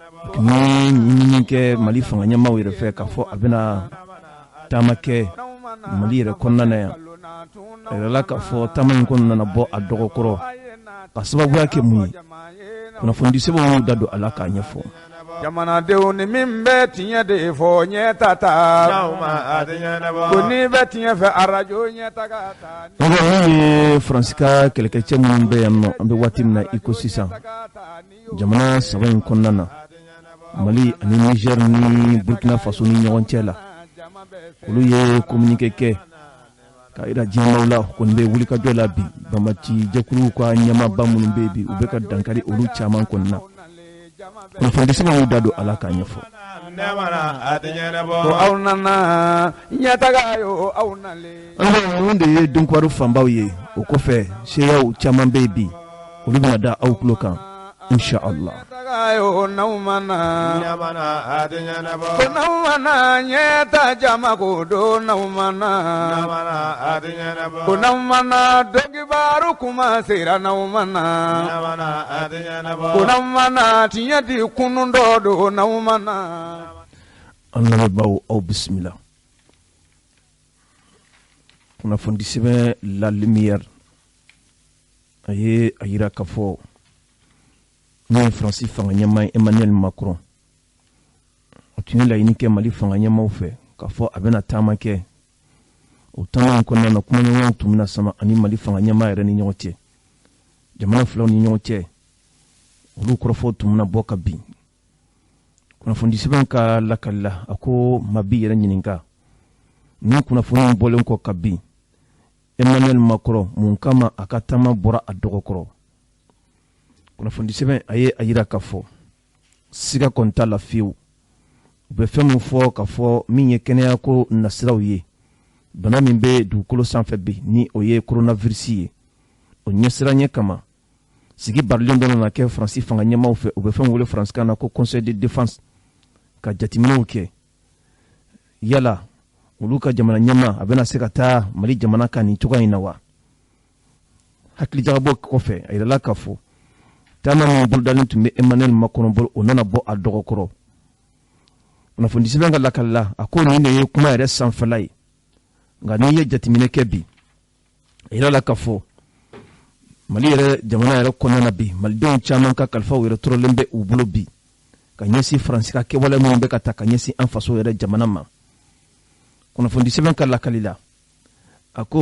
A tun ye ɲinini kɛ Mali fanga ɲɛmaaw yɛrɛ fɛ k'a fɔ a bɛna taama kɛ Mali yɛrɛ kɔnɔna na yan. A yirala k'a fɔ taama in kɔni nana bɔ a dɔgɔkɔrɔ ka sababuya kɛ mun ye? Kunnafonidi sɛbɛnw y'u da don a la k'a ɲɛfɔ. Jamanadenw ni min bɛ tiɲɛ de fɔ ɲɛ ta ta ko ni bɛ tiɲɛ fɛ arajo ɲɛ ta. Min ye Faransi ka kɛlɛkɛcɛ minnu bɛ yan nɔ, an bɛ waati min na i ko sisan, jamana saba in kɔnɔna na, Mali ani Niger ni Burkina Faso ni ɲɔgɔn cɛ la, olu ye communiqué kɛ k'a jira diɲɛmaaw la kɔni bɛ wulikajɔ la bi. Banbaanci jɛkuluw ka ɲɛmaaba minnu bɛ bi, u bɛ ka dankari olu caman kɔni na. Kunnafonidi sɛbɛnw y'u da don a la k'a ɲɛfɔ. Ko aw nana ɲɛtaga yo, aw nalen. An de ye donkibaru fanbaw ye. O kɔfɛ, seereyaw caman bɛ yen bi, olu bɛna da aw tulo kan inshallah. Yo, n'aw ma na, ko n'aw ma na ɲɛta jama ko don, n'aw ma na, ko n'aw ma na donkibaru kuma sera, n'aw ma na, ko n'aw ma na tiɲɛ di kunun dɔ don, n'aw ma na. An lamɛnbaaw, aw bisimila. Kunnafonidi sɛbɛn La Lumière, a ye a yira k'a fɔ n'o ye Faransi fanga ɲɛmaa ye, Emmanuel Macron, a tun ye laɲini kɛ Mali fanga ɲɛmaaw fɛ k'a fɔ a bɛna taama kɛ. O taama in kɔnɔna na, kumaɲɔgɔnyaw tun bɛna sama ani Mali fanga ɲɛmaa yɛrɛ ni ɲɔgɔn cɛ, jamana filaw ni ɲɔgɔn cɛ, olu kɔrɔfɔw tun bɛna bɔ ka bin. Kunnafonidi sɛbɛn ka lakali la, a ko maa b'i yɛrɛ ɲininka, nin kunnafoni bɔlen kɔ ka bin, Emmanuel Macron, mun kama a ka taama bɔra a dɔgɔkɔrɔ? Kunnafonidi sɛbɛn a ye a yira k'a fɔ siga kɔni t'a la fiyewu, u bɛ fɛn min fɔ k'a fɔ min ye kɛnɛyako nasiraw ye, bana min bɛ dugukolo sanfɛ bi, ni o ye coronavirus ye, o ɲɛsiranɲɛ kama, sigi barilen dɔ nana kɛ Faransi fanga ɲɛmaaw fɛ, u bɛ fɛn wele faransikan na ko Conseil de défense, ka jateminɛw kɛ yala olu ka jamana ɲɛmaa a bɛna se ka taa Mali jamana kan nin cogoya in na wa. Hakilijagabɔ kɔfɛ, a yirala k'a fɔ taama min bolodalen tun bɛ Emmanuel Macron bolo, o nana bɔ a dɔgɔkɔrɔ. Kunnafonidi sɛbɛn ka lakali la, a ko nin de ye kuma yɛrɛ sanfɛla ye, nka n'i ye jateminɛ kɛ bi, a yirala k'a fɔ Mali yɛrɛ jamana yɛrɛ kɔnɔna na bi, malidenw caman ka kalifaw yɛrɛ tɔrɔlen bɛ u bolo bi ka ɲɛsin Faransi ka kɛwale minnu bɛ ka ta ka ɲɛsin an faso yɛrɛ jamana ma. Kunnafonidi sɛbɛn ka lakali la, a ko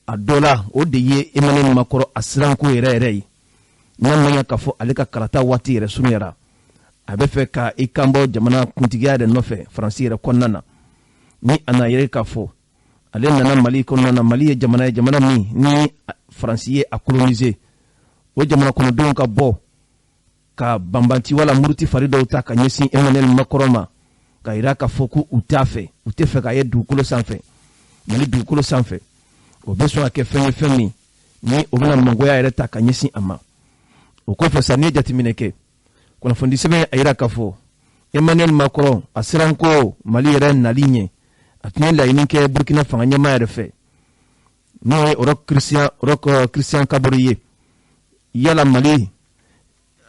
a dɔ la, o de ye Emmanuel Macron a siranko yɛrɛ yɛrɛ ye, n'a ma ɲɛ k'a fɔ ale ka kalata waati yɛrɛ surunyara, a bɛ fɛ ka i kanbɔ jamana kuntigiya yɛrɛ nɔfɛ Faransi yɛrɛ kɔnɔna na. Ni a na yɛrɛ k'a fɔ ale nana Mali kɔnɔna na, Mali ye jamana ye, jamana min ni Faransi ye a coloniser, o jamana kɔnɔdenw ka bɔ ka banbanci wala muruti fari dɔw ta ka ɲɛsin Emmanuel Macron ma, ka yira k'a fɔ ko u t'a fɛ, u tɛ fɛ k'a ye dugukolo sanfɛ, Mali dugukolo sanfɛ, o bɛ sɔn ka kɛ fɛn ye, fɛn min ni o bɛna mangoya yɛrɛ ta ka ɲɛsin a ma. O kɔfɛ sa, n'i ye jateminɛ kɛ, kunnafonidi sɛbɛn a yira k'a fɔ Emmanuel Macron a siran ko Mali yɛrɛ nali ɲɛ, a tun ye laɲini kɛ Burkina fanga ɲɛmaa yɛrɛ fɛ, n'o ye Roch Christian Kaboré ye, yala Mali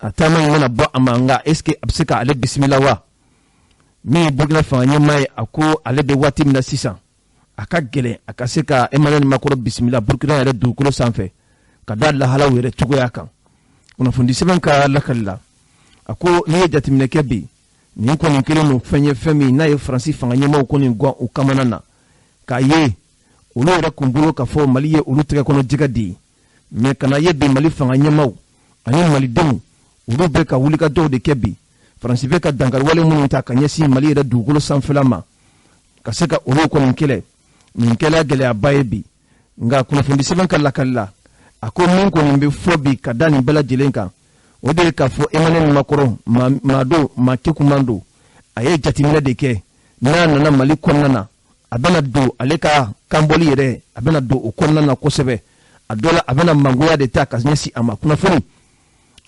a taama in mana bɔ a ma, nka est ce que a bɛ se ka ale bisimila wa? Min ye Burkina fanga ɲɛmaa ye, a ko ale bɛ waati min na sisan, a ka gɛlɛn a ka se ka Emmanuel Macron bisimila Burkina yɛrɛ dugukolo sanfɛ, ka da lahalaw yɛrɛ cogoya kan. Kunnafonidi sɛbɛn ka lakali la, a ko n'i ye jateminɛ kɛ bi, nin kɔni kɛlen don fɛn ye, fɛn min n'a ye Faransi fanga ɲɛmaaw kɔni gan u kamana na, k'a ye olu yɛrɛ kun bolo k'a fɔ Mali ye olu tɛgɛ kɔnɔ jɛgɛ de ye. Mais kana ye bi, Mali fanga ɲɛmaaw ani malidenw, olu bɛ ka wulikajɔw de kɛ bi, Faransi bɛ ka dankariwale minnu ta ka ɲɛsin Mali yɛrɛ dugukolo sanfɛla ma, ka se ka olu kɔni kɛlɛ. Nin kɛla gɛlɛyaba ye bi. Nka kunnafonidi sɛbɛn ka lakali la, a ko min kɔni bɛ fɔ bi ka da nin bɛɛ lajɛlen kan, o de ye k'a fɔ Emmanuel Macron maa don, maa kekuman don. A ye jateminɛ de kɛ, n'a nana Mali kɔnɔna na, a bɛna don ale ka kanbɔli yɛrɛ, a bɛna don o kɔnɔna na kosɛbɛ. A dɔ la, a bɛna mangoya de ta ka ɲɛsin a ma. Kunnafoni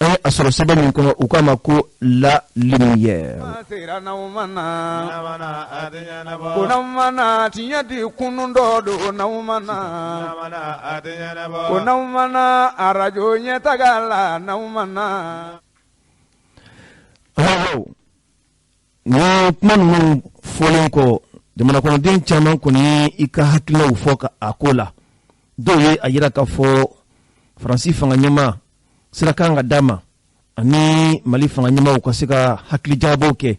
an ye a sɔrɔ sɛbɛn min kɔnɔ, u k'a ma ko La Lumière. Sera n'aw ma na, ko n'aw ma na tiɲɛ di kunun dɔ don, n'aw ma na, ko n'aw ma na arajo ɲɛtaga la, n'aw ma na. Awɔ, nin kuma ninnu fɔlen kɔ, jamana kɔnɔden caman kɔni ye i ka hakilinaw fɔ ka a ko la. Dɔw ye a yira k'a fɔ Faransi fanga ɲɛmaa sira kan ka d'a ma ani Mali fanga ɲɛmaaw ka se ka hakilijagabɔw kɛ.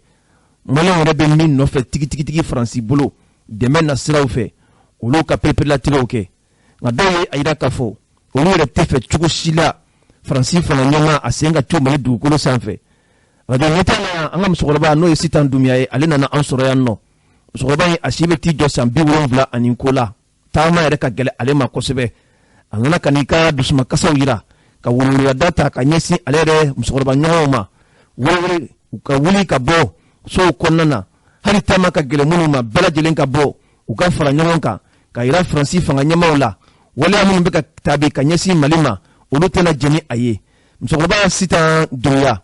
Maliyɛnw yɛrɛ bɛ min nɔfɛ tigitigi Faransi bolo dɛmɛ na siraw fɛ, olu ka pereperelatigɛw kɛ. Nka dɔw ye a yira k'a fɔ olu yɛrɛ tɛ fɛ cogo si la Faransi fanga ɲɛmaa a sen ka to Mali dugukolo sanfɛ. Radio ɲɛtaa na, an ka musokɔrɔba, n'o ye Sitan Dunbiya ye, ale nana an sɔrɔ yan nɔ. Musokɔrɔba in, a si bɛ t'i jɔ san 70 ani ko la. Taama yɛrɛ ka gɛlɛ ale ma kosɛbɛ. A nana ka n'i ka dusumakasaw yira, ka weleweleda ta ka ɲɛsin ale yɛrɛ musokɔrɔba ɲɔgɔnw ma, welewele u ka wuli ka bɔ sow kɔnɔna na, hali taama ka gɛlɛn minnu ma, bɛɛ lajɛlen ka bɔ, u ka fara ɲɔgɔn kan ka yira Faransi fanga ɲɛmaaw la, waleya minnu bɛ ka tabi ka ɲɛsin Mali ma, olu tɛna jɛn ni a ye. Musokɔrɔba Sitan Dunbiya,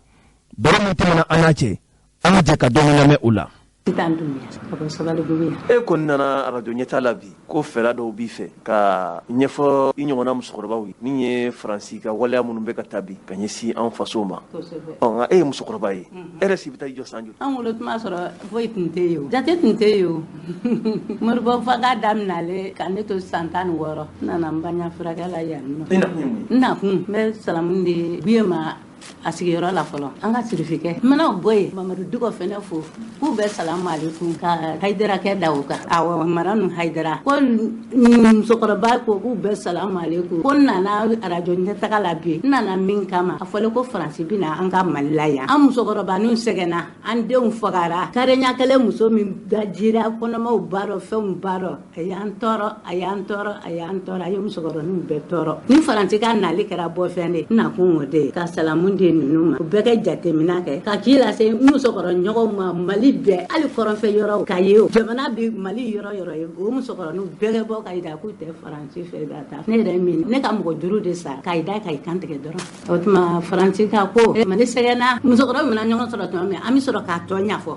baro min tɛmɛna an n'a cɛ, an ka jɛ ka dɔɔnin lamɛn o la. Sitan Dunbiya ka bɔ Sabalibugu yan. E kɔni nana arajo ɲɛta la bi ko fɛɛrɛ dɔw b'i fɛ ka ɲɛfɔ i ɲɔgɔnna musokɔrɔbaw ye, min ye Faransi ka waleya minnu bɛ ka tabi ka ɲɛsin an faso ma. Ɔ, nka e ye musokɔrɔba ye, e yɛrɛ si bɛ taa i jɔ san joli? An wolo tuma sɔrɔ foyi tun tɛ yen, o jate tun tɛ yen. O Moribo fanga daminɛlen ka ne to san 16, n nana n baɲa furakɛ la yan nɔ. I nakun ye mun ye? N nakun, n bɛ salamu di Buye ma a sigiyɔrɔ la fɔlɔ, an ka sirifikɛ. N mana bɔ yen, Mamadu Dukɔ fɛnɛ fo k'u bɛɛ salamu aleykum, ka Hayidara kɛ da o kan. Awɔ, Maranu Hayidara ko musokɔrɔba ko k'u bɛɛ salamu aleykum, ko n nana arajo ɲɛtaga la bi. N nana min kama, a fɔlen ko Faransi bɛna an ka Mali la yan, an musokɔrɔbaninw sɛgɛnna, an denw fagara. Kareɲa kelen muso min dajira kɔnɔmaw b'a dɔn, fɛnw b'a dɔn, a y'an tɔɔrɔ, a y'an tɔɔrɔ, a y'an tɔɔrɔ, a ye musokɔrɔninw bɛɛ tɔɔrɔ. Ni Faransi ka nali kɛra bɔfɛn de, n nakun o de ye ka salamu di ninnu ma, u bɛɛ kɛ jateminɛ kɛ ka ci lase n musokɔrɔ ɲɔgɔnw ma Mali bɛɛ, hali kɔrɔnfɛ yɔrɔw ka ye, o jamana bi Mali yɔrɔ yɔrɔ ye, o musokɔrɔninw bɛɛ kɛ bɔ ka yira k'u tɛ Faransi fɛ ka taa. Ne yɛrɛ min, ne ka mɔgɔ duuru de sa k'a da ka i kan tigɛ dɔrɔn. O tuma Faransi ka ko Mali sɛgɛnna, musokɔrɔba bɛna ɲɔgɔn sɔrɔ tuma min, an bɛ sɔrɔ k'a tɔ ɲɛfɔ.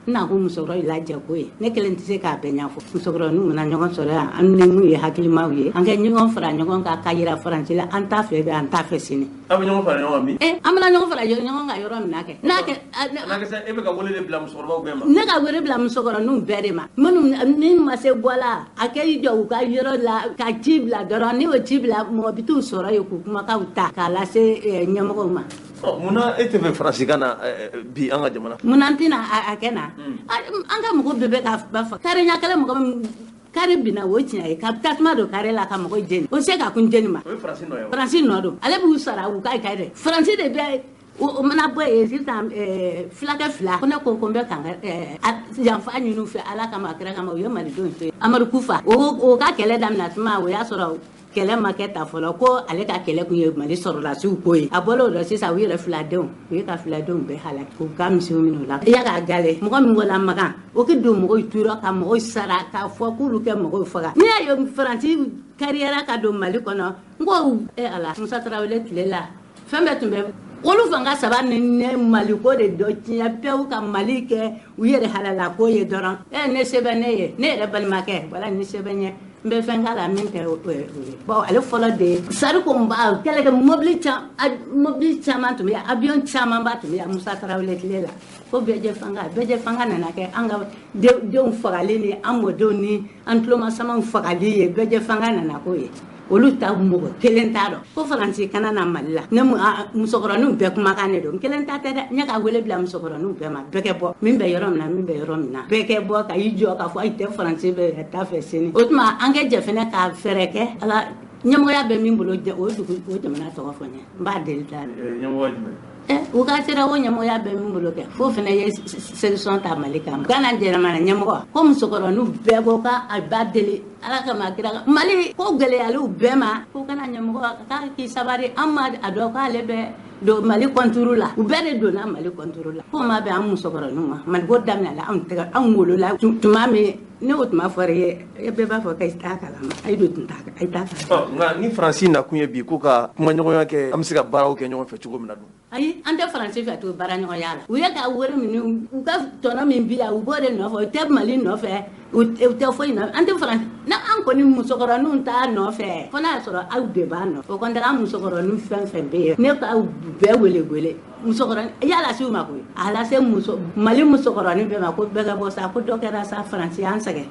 N na ko musokɔrɔ lajɛ ko ye, ne kelen tɛ se k'a bɛɛ ɲɛfɔ. Musokɔrɔninw bɛna ɲɔgɔn sɔrɔ yan, an ni mun ye hakilimaw ye, an kɛ ɲɔgɔn fara ɲɔgɔn kan ka yira Faransi la an t'a fɛ bi, an t'a fɛ sini. Aw bɛ ɲɔgɔn fara ɲɔgɔn kan min? An bɛna ɲɔgɔn fara ɲɔgɔn kan yɔrɔ min na kɛ n'a kɛ. E bɛ ka wele de bila musokɔrɔbaw bɛɛ ma? Ne ka wele bila musokɔrɔninw bɛɛ de ma, minnu min ma se bɔ la, a kɛ i jɔ u ka yɔrɔ la ka ci bila dɔrɔn. Ni o ci bila, mɔgɔ bɛ t'u sɔrɔ yen k'u kumakanw ta k'a lase ɲɛmɔgɔw ma. Munna e tɛ fɛ Faransi ka na bi an ka jamana? Munna n tɛna a kɛ na? An ka mɔgɔw bɛɛ bɛ ka ba faga. Kari ɲɛ kelen mɔgɔ min kari binna, o tiɲɛ ye ka tasuma don kari la ka mɔgɔ jeni, o se ka kun jeni ma. O ye Faransi nɔ ye wa? Faransi nɔ don, ale b'u sara u ka kɛ dɛ. Faransi de bɛ o mana bɔ yen sisan, fulakɛ fila ko ne ko ko n bɛ kan ka janfa ɲini u fɛ Ala kama, kira kama, u ye malidenw to yen. Amadu Kufa, o ka kɛlɛ daminɛ tuma, o y'a sɔrɔ kɛlɛ ma kɛ ta fɔlɔ, ko ale ka kɛlɛ kun ye Mali sɔrɔlasiw ko ye. A bɔla o la sisan, u yɛrɛ filadenw, u ye ka filadenw bɛɛ halaki k'u ka misiw minɛ o la. I y'a ka gale mɔgɔ min wala Makan, o ki don mɔgɔw tura ka mɔgɔw sara k'a fɔ k'olu kɛ mɔgɔw faga. N'i y'a ye Faransi kariyara ka don Mali kɔnɔ, n ko e Ala, Musa Tarawele tile la, fɛn bɛɛ tun bɛ olu fanga saba ni ne Maliko de dɔ tiɲɛ pewu ka Mali kɛ u yɛrɛ halala ko ye dɔrɔn. Ne se bɛ ne ye, ne yɛrɛ balimakɛ wala ni se bɛ n ye, n bɛ fɛn k'a la min tɛ o ye. Bon, ale fɔlɔ de ye sari ko n ba kɛlɛkɛ mobili caman tun bɛ yan, avion camanba tun bɛ yan Musa Tarawele tile la. Ko bɛɛjɛ fanga, bɛɛjɛ fanga nana kɛ an ka denw fagali ni an mɔdenw ni an tulomasamaw fagali ye. Bɛɛjɛ fanga nana k'o ye, olu ta mɔgɔ kelen t'a dɔn ko Faransi kana na Mali la. Ne musokɔrɔninw bɛɛ kumakan de don, n kelen ta tɛ dɛ. Ne ka wele bila musokɔrɔninw bɛɛ ma, bɛɛ kɛ bɔ, min bɛ yɔrɔ min na, min bɛ yɔrɔ min na, bɛɛ kɛ bɔ ka i jɔ k'a fɔ ayi tɛ Faransi bɛ ka taa fɛ sini. O tuma an kɛ jɛ fɛnɛ ka fɛɛrɛ kɛ Ala ɲɛmɔgɔya bɛ min bolo, o dugu o jamana tɔgɔ fɔ n ye, n b'a deli ta. Ɲɛmɔgɔ jumɛn? U ka sera o ɲɛmɔgɔya bɛ min bolo kɛ, fo fɛnɛ ye solution ta Mali kama. Gana jamana ɲɛmɔgɔ ko musokɔrɔninw bɛɛ ko k'a ba deli Ala kama kira Mali ko gɛlɛyaliw bɛɛ ma, ko kana ɲɛmɔgɔ k'a k'i sabari, an ma a dɔn k'ale bɛ don Mali contre la. U bɛɛ de donna Mali contre la. Ko ma bɛn an musokɔrɔninw ma. Mali ko daminɛla anw tɛgɛ, anw wolola tuma min, ne o tuma fɔra i ye, e bɛɛ b'a fɔ k'i t'a kalama, ayi don tun t'a, ayi t'a kalama. Nka ni Faransi nakun ye bi ko ka kumaɲɔgɔnya kɛ, an bɛ se ka baaraw kɛ ɲɔgɔn fɛ cogo min na dun? Ayi, an tɛ Faransi fɛ to baara ɲɔgɔnya la. U ye ka wari minnu, u ka tɔnɔ min bi yan, u b'o de nɔfɛ, u tɛ Mali nɔfɛ, u tɛ foyi nɔfɛ. An tɛ Faransi na, an An kɔni musokɔrɔninw t'a nɔfɛ fo n'a y'a sɔrɔ aw de b'a nɔfɛ. O kɔni an musokɔrɔnin fɛn fɛn bɛ yen, ne k'aw bɛɛ wele wele musokɔrɔnin i y'a lase u ma koyi, a lase muso Mali musokɔrɔnin bɛɛ ma ko bɛɛ ka bɔ sa, ko dɔ kɛra sa, Faransi y'an sɛgɛn.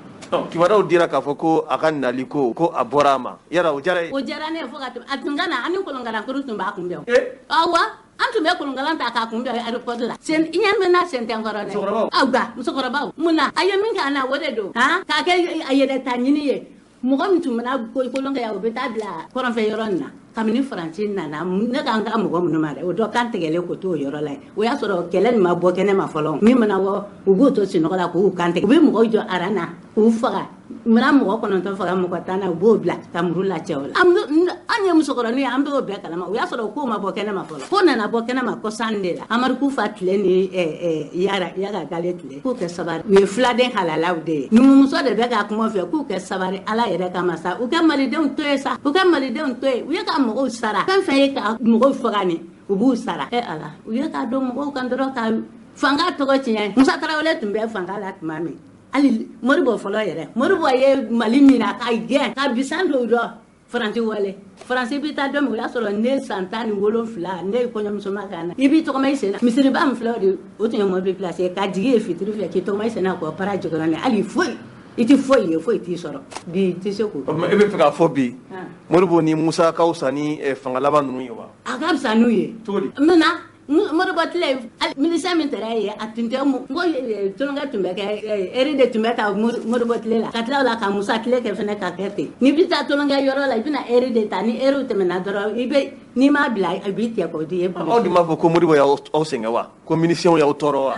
Kibaruyaw dira k'a fɔ ko a ka nali ko a bɔra a ma, yala o diyara e ye? O diyara ne ye fo ka tɛmɛ. A tun ka na, an ni kolonkalankuru tun b'a kunbɛn. Awɔ, an tun bɛ kolonkalan ta k'a kunbɛn aéroport la. Sen i ɲɛ bɛ na sen tɛ n kɔrɔ dɛ. Aw ga musokɔrɔbaw, mun na a ye min k'an na o de don, han, k'a kɛ a yɛrɛ ta ɲini ye. Mɔgɔ min tun bɛna kolon kɛ yan, o bɛ taa bila kɔrɔnfɛ yɔrɔ in na. Kabini Faransi nana, ne k'an ka mɔgɔ minnu ma dɛ, o dɔ kan tigɛlen k'o t'o yɔrɔ la yen. O y'a sɔrɔ kɛlɛ nin ma bɔ kɛnɛ ma fɔlɔ. Min mana bɔ, u b'o to sunɔgɔ la k'u kan tigɛ. U bɛ mɔgɔw jɔ aran na k'u faga. Mana mɔgɔ 9 faga, mɔgɔ 10 na, u b'o bila ka muru lacɛ o la. An ye musokɔrɔnin ye, an b'o bɛɛ kalama. O y'a sɔrɔ kow ma bɔ kɛnɛ ma fɔlɔ. Ko nana bɔ kɛnɛ ma kɔsan de la. Amadu Kufa tile ni Yara Gale tile. K'u kɛ sabari. U ye filaden halalaw de ye. Numumuso de bɛ ka kuma fɛ k'u kɛ sabari Ala yɛrɛ kama sa. U ka malidenw to yen sa. U ka malidenw to yen. U ye ka mɔgɔw sara. Fɛn fɛn ye ka mɔgɔw faga nin, u b'u sara. Ala, u ye k'a dɔn mɔgɔw kan dɔrɔn ka fanga tɔgɔ tiɲɛ. Musa Tarawele tun bɛ fanga la tuma min, hali Moribo fɔlɔ yɛrɛ, Moribo ye Mali minɛ ka gɛn ka bisan don dɔ Faransi wale. Faransi bɛ taa don min, o y'a sɔrɔ ne san 17, ne ye kɔɲɔmusoma ka na. I b'i tɔgɔma i sen na. Misiriba min filɛ o de, o tun ye mobili place ye. Ka jigin yen fitiri fɛ k'i tɔgɔma i sen na k'o para jukɔrɔ, hali foyi i tɛ foyi ye, foyi t'i sɔrɔ bi, i tɛ se k'o. E bɛ fɛ k'a fɔ bi Moribo ni Musa ka fisa ni fanga laban ninnu ye wa? A ka fisa n'u ye. Cogo di? Mun na? Moribo tile milisɛn min tɛrɛ ye, a tun tɛ n ko tulonkɛ tun bɛ kɛ, eri de tun bɛ ta Moribo tile la, ka tila o la ka Musa tile kɛ fɛnɛ ka kɛ ten. N'i bɛ taa tulonkɛ yɔrɔ la, i bɛna eri de ta, ni eriw tɛmɛna dɔrɔn, i bɛ n'i m'a bila a b'i tigɛ k'o di e bolo. Aw dun b'a fɔ ko Moribo y'aw sɛgɛn wa? Ko milisiyɛnw y'aw tɔɔrɔ wa?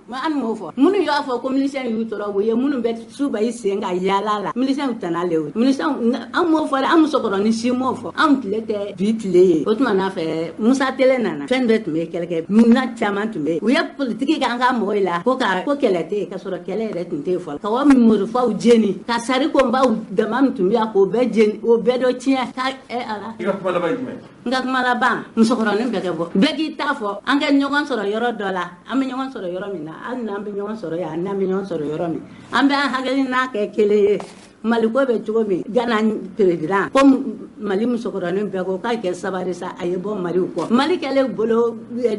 An m'o fɔ. Minnu y'a fɔ ko milisiyɛn y'u tɔɔrɔ, o ye minnu bɛ suba i sen ka yaala la. Milisiyɛnw tana le o. Milisiyɛnw, an m'o fɔ dɛ, an musokɔrɔnin si m'o fɔ. Anw tile tɛ bi tile ye. O tuma n'a fɛ Musa tele nana, fɛn bɛɛ tun bɛ kɛlɛkɛ na caman tun bɛ yen. U ye politiki k'an ka mɔgɔw la ko ka ko kɛlɛ tɛ yen, k'a sɔrɔ kɛlɛ yɛrɛ tun tɛ yen fɔlɔ. Ka wa morifaw jeni, ka sarikonbaw dama min tun bɛ yan k'o bɛɛ jeni, o bɛɛ dɔ tiɲɛ. Ka Ala. I ka kuma laban ye jumɛn ye? N ka kuma laban, musokɔrɔnin bɛɛ kɛ bɔ. Bɛɛ k'i ta fɔ, an ka ɲɔgɔn sɔrɔ yɔrɔ dɔ la, an bɛ ɲɔgɔn sɔrɔ yɔrɔ min na, hali n'an bɛ ɲɔgɔn sɔrɔ yan, n'an bɛ ɲɔgɔn sɔrɔ yɔrɔ min, an bɛ an hakilina kɛ kelen ye. Maliko bɛ cogo min, Gana président ko Mali musokɔrɔnin bɛɛ ko k'a kɛ sabari sa, a ye bɔ Mali kɔ. Mali kɛlen bolo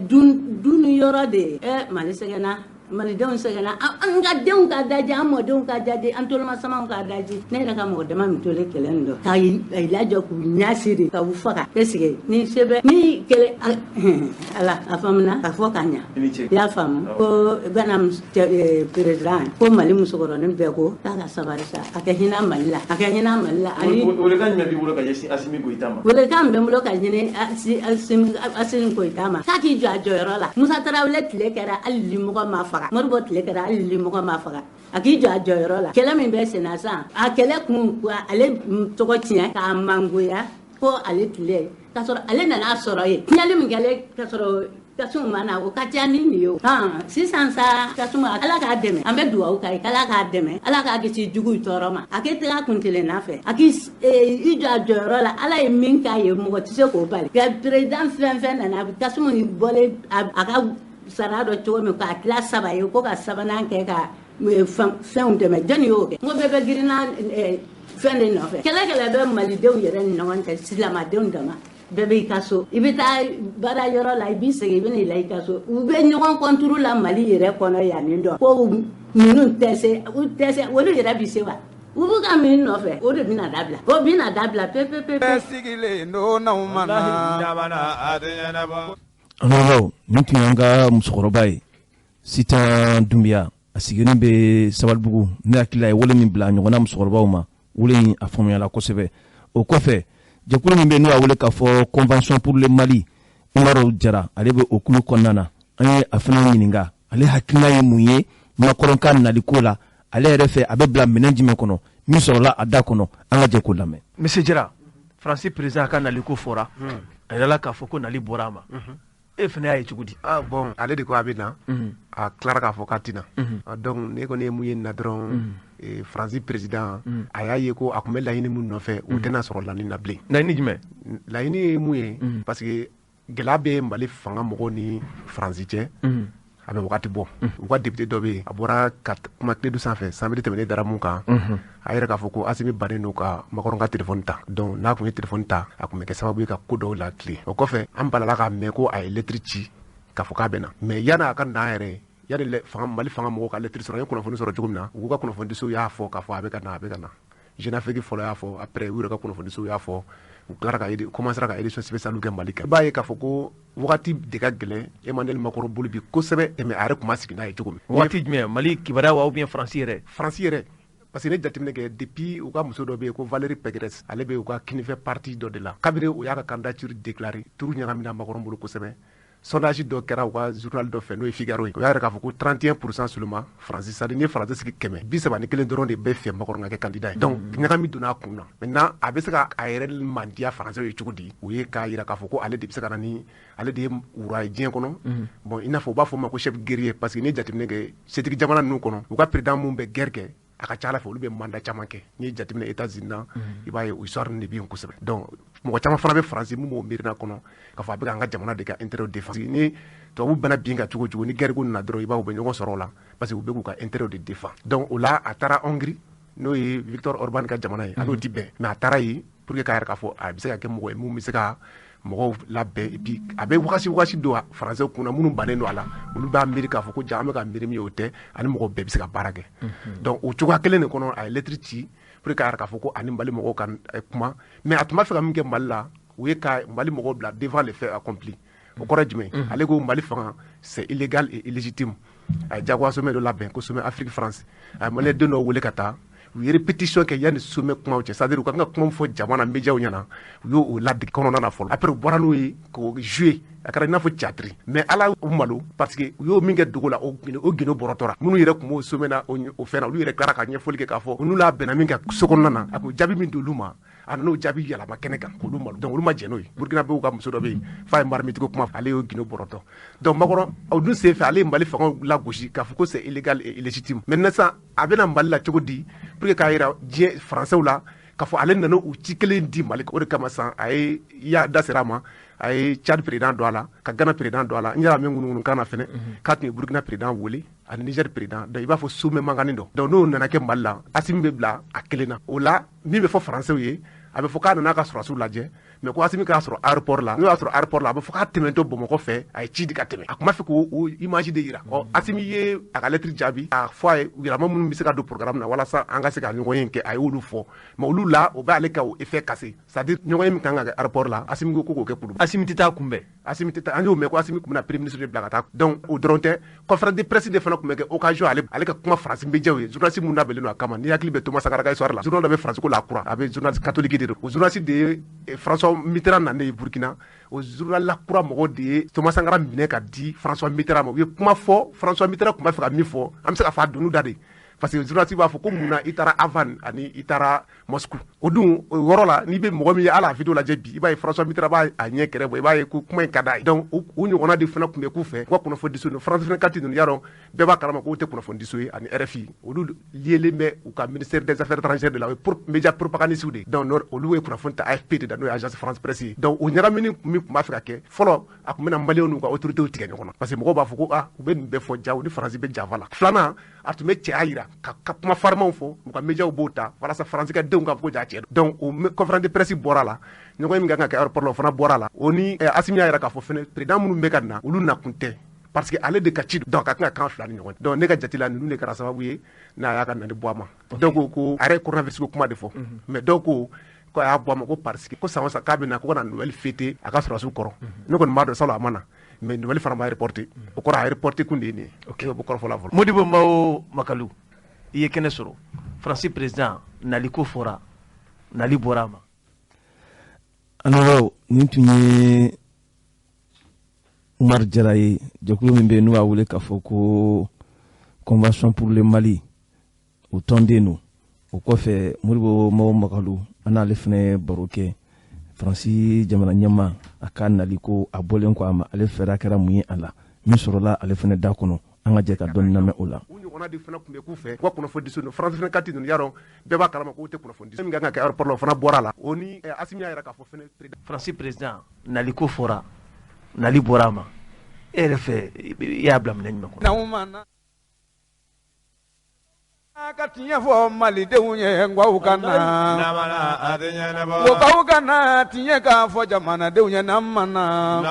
dun yɔrɔ de ye. Mali sɛgɛnna, Malidenw sɛgɛnna, an ka denw ka daji, an mɔdenw ka daji, an tolomasamaw ka daji. Ne yɛrɛ ka mɔgɔ dama min tolen kɛlɛ nin dɔn, k'a lajɔ k'u ɲɛsiri, ka u faga. Est-ce que ni sɛbɛn ni kɛlɛ, Ala a faamuna ka fɔ ka ɲa. I y'a faamu ko Gana président ko Mali musokɔrɔnin bɛɛ ko k'a ka sabari sa, a kɛ hinɛ Mali la, a kɛ hinɛ Mali la. Ani welekan jumɛn b'i bolo ka ɲɛsin Asimi Goyita ma? Welekan bɛ n bolo ka ɲini Asimi Goyita ma, k'a k'i jɔ a jɔyɔrɔ la. Musa Tarawele tile kɛra hali limɔgɔ ma faga, Moribo tile kɛra hali limɔgɔ ma faga. A k'i jɔ a jɔyɔrɔ la. Kɛlɛ min bɛ senna sisan, a kɛlɛ kun ale tɔgɔ tiɲɛ k'a mangoya ko ale tile, k'a sɔrɔ ale nana sɔrɔ yen. Tiɲɛli min kɛlen k'a sɔrɔ Kasumu ma na, o ka ca ni nin ye o. Sisan sa Kasumu, Ala k'a dɛmɛ, an bɛ dugawu k'a ye k'Ala k'a dɛmɛ, Ala k'a kisi juguw tɔɔrɔ ma, a k'i tɛgɛ kun kelenna fɛ, a k'i i jɔ a jɔyɔrɔ la. Ala ye min k'a ye, mɔgɔ tɛ se k'o bali. Nka président fɛn fɛn nana, Kasumu bɔlen a ka sara dɔ cogo min k'a tila 3 ye, ko ka 3nan kɛ ka fɛnw dɛmɛ. Jɔnni y'o kɛ? N ko bɛɛ bɛ girinna fɛn de nɔfɛ. Kɛlɛ kɛlɛ bɛ malidenw yɛrɛ ni ɲɔgɔn cɛ, silamɛdenw dama. Bɛɛ b'i ka so, i bɛ taa baara yɔrɔ la, i b'i segin, i bɛ n'i la i ka so. U bɛ ɲɔgɔn kɔnturu la Mali yɛrɛ kɔnɔ yan nin dɔn ko ninnu tɛ se, u tɛ se, olu yɛrɛ bɛ se wa? U b'u ka min nɔfɛ, o de bɛna dabila, o bɛna dabila pe pe pe. Bɛɛ sigilen don n'aw ma na. An balimaw, nin tun y'an ka musokɔrɔba ye, Sitan Dunbiya. A sigilen bɛ Sabalibugu. Ne hakili la a ye wele min bila a ɲɔgɔnna musokɔrɔbaw ma, wele in a faamuyala kosɛbɛ. O kɔfɛ, jɛkulu min bɛ yen n'u y'a wele k'a fɔ Convention pour le Mali, Umaru Jara, ale bɛ o kulu kɔnɔna na. An ye a fana ɲininka, ale hakilina ye mun ye Macron ka naliko la, ale yɛrɛ fɛ a bɛ bila minɛn jumɛn kɔnɔ, min sɔrɔla a da kɔnɔ, an ka jɛ k'o lamɛn. Monsieur Jara, Faransi président ka naliko fɔra, a yirala k'a fɔ ko nali bɔra a ma. E fana y'a ye cogo di? Bon, ale de ko a bɛ na, a tilara k'a fɔ k'a tɛ na. Donc ne kɔni ye mun ye na dɔrɔn, Faransi président a y'a ye ko a tun bɛ laɲini min nɔfɛ, o tɛna sɔrɔ laɲini na bilen. Laɲini jumɛn? Laɲini ye mun ye? Parce que gɛlɛya bɛ Mali fanga mɔgɔw ni Faransi cɛ. A bɛ wagati bɔ. U ka député dɔ bɛ yen, a bɔra ka kuma Kledu sanfɛ samedi tɛmɛnen dara mun kan, a yɛrɛ k'a fɔ ko Asimi bannen don ka Macron ka téléphone ta. Donc n'a tun ye téléphone ta, a tun bɛ kɛ sababu ye ka ko dɔw latilen. O kɔfɛ, an balala k'a mɛn ko a ye lettre ci k'a fɔ k'a bɛ na. Mais yanni a ka na yɛrɛ, yanni fanga Mali fanga mɔgɔw ka lettre sɔrɔ, an ye kunnafoni sɔrɔ cogo min na, u ka kunnafonidisow y'a fɔ k'a fɔ a bɛ ka na, a bɛ ka na. Jeune Afrique fɔlɔ y'a fɔ, après u yɛrɛ ka kunnafonidisow y'a fɔ, u tilara ka commencera ka édition spéciale kɛ Mali kan. I b'a ye k'a fɔ ko wagati de ka gɛlɛn Emmanuel Macron bolo bi kosɛbɛ, tɛmɛ a yɛrɛ tun ma sigi n'a ye cogo min. Waati jumɛn? Mali kibaruya wa ou bien Faransi yɛrɛ? Faransi yɛrɛ. Parce que ne jateminɛ kɛ, depuis u ka muso dɔ bɛ yen ko Valérie Pécresse, ale bɛ u ka kinifɛ parti dɔ de la. Kabini u y'a ka candidature déclaré, turu ɲagamina Macron bolo kosɛbɛ. Sondage dɔ kɛra u ka journal dɔ fɛ, n'o ye Figaro ye, o y'a yira k'a fɔ ko 31% seulement Faransi, c'est à dire ni ye Faransi sigi 100, 31 dɔrɔn de bɛ fɛ Macron ka kɛ candidat ye. Donc ɲagami donna a kun na. Maintenant, a bɛ se ka a yɛrɛ mandiya Faransiw ye cogo di? O ye k'a yira k'a fɔ ko ale de bɛ se ka na ni ale de ye wura ye diɲɛ kɔnɔ. Bon, i n'a fɔ u b'a fɔ o ma ko chef guerrier, parce que n'i ye jateminɛ kɛ setigi jamana ninnu kɔnɔ, u ka président mun bɛ guerre kɛ, a ka ca ala fɛ olu bɛ mandat caman kɛ. N'i ye jateminɛ États-Unis na, i b'a ye o histoire de bɛ yen kosɛbɛ. Donc mɔgɔ caman fana bɛ Faransi mun b'o miirina kɔnɔ k'a fɔ a bɛ k'an ka jamana de ka intérêt défendre. Ni tubabu bɛna bin ka cogo cogo, ni guerre ko nana dɔrɔn, i b'a ye u bɛ ɲɔgɔn sɔrɔ o la, parce que u bɛ k'u ka intérêt de défendre. Donc o la, a taara Hongrie, n'o ye Victor Orban ka jamana ye, a n'o ti bɛn, mais a taara yen pour que k'a yɛrɛ k'a fɔ a bɛ se ka kɛ mɔgɔ ye mun bɛ se ka mɔgɔw labɛn. Et puis a bɛ wagasi wagasi don Faransɛw kunna, minnu bannen don a la, olu b'a miiri k'a fɔ ko ja an bɛ ka miiri min ye, o tɛ, ani mɔgɔ bɛɛ bɛ se ka baara kɛ. Donc o cogoya kelen de kɔnɔ, a ye lettre ci pour que k'a yɛrɛ k'a fɔ ko ani Mali mɔgɔw ka kuma. Mais a tun b'a fɛ ka min kɛ Mali la, o ye ka Mali mɔgɔw bila devant les faits accomplis. O kɔrɔ ye jumɛn? Ale ko Mali fanga, c'est illégal et illégitime. A ye jagoya sommet dɔ labɛn ko sommet Afrique France. A ye maliyɛn den dɔw wele ka taa, u ye répétition kɛ yanni sommet kumaw cɛ, c'est à dire u ka kan ka kuma fɔ jama na, médiaw ɲɛna, u y'o ladege kɔnɔna na fɔlɔ. Après, u bɔra n'o ye k'o jouer, a kɛra i n'a fɔ théâtre. Mais Ala u malo, parce que u y'o min kɛ dogo la, o gindo bɔrɔtɔra. Minnu yɛrɛ tun b'o sommet na, o fɛn na, olu yɛrɛ tilara ka ɲɛfɔli kɛ k'a fɔ n'u n'a bɛnna min kan so kɔnɔna na, a ko jaabi min d'olu ma, a nan'o jaabi yɛlɛma kɛnɛ kan k'olu malo. Donc olu ma jɛn n'o ye. Burkina bɛ ka muso dɔ bɛ yen f'a ye marmite ko kuma, ale y'o gindo bɔrɔtɔ. Donc Macron o dun sen fɛ, ale ye Mali fangaw lagosi k'a fɔ ko c'est illégal et illégitime. Maintenant sisan, a bɛna Mali la cogo di pour que k'a yira diɲɛ Faransɛw la k'a fɔ ale nana o ci kelen di Mali? O de kama sisan, a ye ya da sera a ma, a ye Tchad président don a la, ka Ghana président don a la. N yɛrɛ mɛn ŋunuŋunu kan na fɛnɛ k'a tun ye Burkina président wele ani Niger président. Donc i b'a fɔ sommet mankanni dɔ. Donc n'o nana kɛ Mali la, Asimi bɛ bila a kelen na. O la, min bɛ fɔ Faransɛw ye, a bɛ fɔ k'a nana ka sɔrɔdasiw lajɛ, mais ko Asimi k'a sɔrɔ aéroport la. N'o y'a sɔrɔ aéroport la, a bɛ fɔ k'a tɛmɛntɔ Bamakɔ fɛ, a ye ci di ka tɛmɛ. A tun b'a fɛ k'o image de yira. Ɔ, Asimi ye a ka lettre jaabi, a fɔ a ye yɛlɛma minnu bɛ se ka don programme na walasa an ka se ka ɲɔgɔn ye kɛ, a y'olu fɔ. Mais olu la, o b'ale ka o effet cassé, c'est à dire ɲɔgɔn ye min kan ka kɛ aéroport la, Asimi ko k'o kɛ Kuluba. Asimi tɛ taa kunbɛn? Asimi tɛ taa. An y'o mɛn ko Asimi tun bɛna premier ministre de bila ka taa. Donc o dɔrɔn tɛ, conférence de presse de fana tun bɛ kɛ occasion ale ka kuma Faransi médiaw ye, journaliste minnu labɛnnen don a kama. N'i hakili bɛ Thomas Sankara ka histoire la, journal dɔ bɛ Faransi ko La Croix, a bɛ journaliste catholique de don. O journaliste de ye François Mitterrand nalen ye Burkina, o journal La Croix mɔgɔw de ye Thomas Sankara minɛ ka di François Mitterrand ma. U ye kuma fɔ, François Mitterrand tun b'a fɛ ka min fɔ, an bɛ se ka fɔ a donn'u da de, parce que journaliste b'a fɔ ko mun na i taara Havane ani i taara Moscou. O dun, o yɔrɔ la, n'i bɛ mɔgɔ min ye hali a vidéo lajɛ bi, i b'a ye François Mitterrand b'a a ɲɛ kɛrɛ bɔ, i b'a ye ko kuma in ka d'a ye. Donc o ɲɔgɔnna de fana tun bɛ k'u fɛ u ka kunnafonidiso ninnu. France 24 ninnu, y'a dɔn bɛɛ b'a kalama k'o tɛ kunnafonidiso ye, ani RFI, olu liélen bɛ u ka ministère des affaires étrangères de la, o ye média propagandiste de. Donc olu ye kunnafoni ta AFP de da, n'o ye Agence France Presse ye. Donc o ɲagamini min tun b'a fɛ ka kɛ fɔlɔ, a tun bɛna Maliyɛnw n'u ka autorités tigɛ ɲɔgɔn na, parce que mɔgɔw b'a fɔ ko ah, u bɛ nin bɛɛ fɔ ja u ni Faransi bɛ janfa la. Filanan, a tun bɛ cɛya yira ka kuma farimanw fɔ, u ka médiaw b'o ta walasa Faransi ka denw ka fɔ ko ja cɛ. Donc o conférence de presse bɔra la, ɲɔgɔn ye min kan ka kɛ aéroport la, o fana bɔra la. O ni Asimi y'a yira k'a fɔ fɛnɛ, président minnu bɛ ka na, olu nakun tɛ, parce que ale de ka ci. Donc a kan ka kan fila ni ɲɔgɔn. Donc ne ka jate la, ninnu de kɛra sababu ye n'a y'a ka nani bɔ a ma. Dɔw ko ko a yɛrɛ ye coronavirus ko kuma de fɔ, mais dɔw ko ko a y'a bɔ a ma ko parce que ko san o san k'a bɛ na ko ka na Noël fêter a ka sɔrɔdasiw kɔrɔ. Ne kɔni b'a dɔn salon a ma na, mais Noël fana b'a reporter, o kɔrɔ a reporter kun de ye nin ye. Ok, o bɛ kɔrɔfɔ la fɔlɔ. Modibo Mao Makalu, i ye kɛnɛ sɔrɔ. Faransi président nali ko fɔra, nali bɔra a ma. Alors, nin tun ye Umar Jara ye, jɛkulu min bɛ yen n'u b'a wele k'a fɔ ko Convention pour le Mali, o tɔnden don. O kɔfɛ, Modibo Mao Makalu, an n'ale fana baro kɛ Faransi jamana ɲɛmaa a ka nali ko, a bɔlen kɔ a ma, ale fɛɛrɛ kɛra mun ye a la, min sɔrɔla ale fana da kɔnɔ. An ka jɛ ka dɔɔni lamɛn o la. U ɲɔgɔnna de fana tun bɛ k'u fɛ u ka kunnafonidiso ninnu. France 24 ninnu, y'a dɔn bɛɛ b'a kalama k'o tɛ kunnafonidiso. Min kan ka kɛ aéroport la, o fana bɔra a la. O ni Asimi y'a yira k'a fɔ fɛnɛ Faransi président nali ko fɔra, nali bɔra a ma. E yɛrɛ fɛ, i y'a bila minɛn jumɛn kɔnɔ? Ka tiɲɛ fɔ malidenw ye, nkaw ka na ko aw ka na tiɲɛ k'a fɔ jamanadenw ye, n'an ma na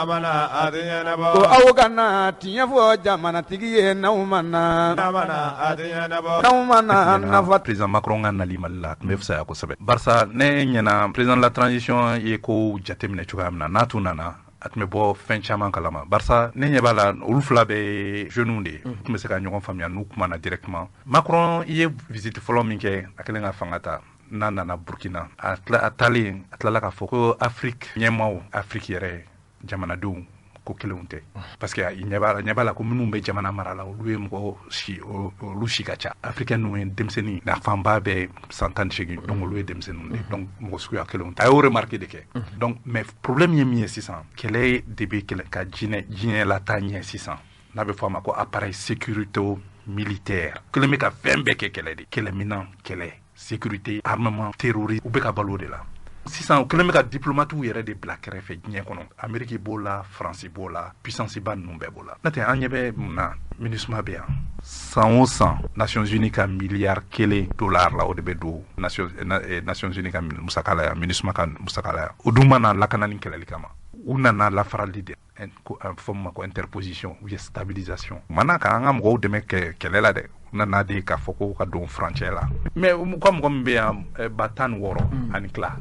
ko aw ka na tiɲɛ fɔ jamanatigi ye, n'aw ma na, n'aw ma na nafa. Président Macron ka nali Mali la tun bɛ fisaya kosɛbɛ, barisa ne ɲɛna, président de la transition ye ko jateminɛ cogoya min na, n'a tun nana, a tun bɛ bɔ fɛn caman kalama, barisa ne ɲɛ b'a la, olu fila bɛ ye jeunes de ye, u tun bɛ se ka ɲɔgɔn faamuya n'u kumana directement. Macron ye visite fɔlɔ min kɛ a kɛlen ka fanga ta, n'a nana Burkina, a tila a taalen, a tilala k'a fɔ ko Afrique ɲɛmaaw, Afrique yɛrɛ jamanadenw ko kelenw tɛ, parce que ɲɛ b'a la ko minnu bɛ jamana mara la, olu ye mɔgɔ si, olu si ka ca. Africain ninnu ye denmisɛnnin, a fanba bɛ san 18, donc olu ye denmisɛnninw de, donc mɔgɔ suguya kelenw tɛ. A y'o remarque de kɛ. Donc, mais problème ye min ye sisan, kɛlɛ de bɛ kɛlɛ ka diɲɛ lataa ɲɛ sisan, n'a bɛ fɔ a ma ko appareil sécurité militaire kelen bɛ ka fɛn bɛɛ kɛ kɛlɛ de, kɛlɛminan, kɛlɛ, sécurité, armement, terrorisme, u bɛ ka balo o de la sisan. U kɛlen bɛ ka diplomatew yɛrɛ de bila kɛrɛfɛ diɲɛ kɔnɔ. Ameriki b'o la, Faransi b'o la, puissance ba ninnu bɛɛ b'o la. N'o tɛ, an ɲɛ bɛ mun na? MINUSMA bɛ yan san o san, Nations Unies ka miliyari 1 dollar la, o de bɛ don Nations Unies ka musaka la yan, MINUSMA ka musaka la yan. O dun ma na lakana ni kɛlɛli kama, u nana lafarali de, a fɔ min ma ko interposition ou bien stabilisation. U ma na k'an ka mɔgɔw dɛmɛ kɛlɛ la dɛ, u nana de k'a fɔ ko ka don furancɛ la. Mais u ka mɔgɔ min bɛ yan, 16 000 ani tila,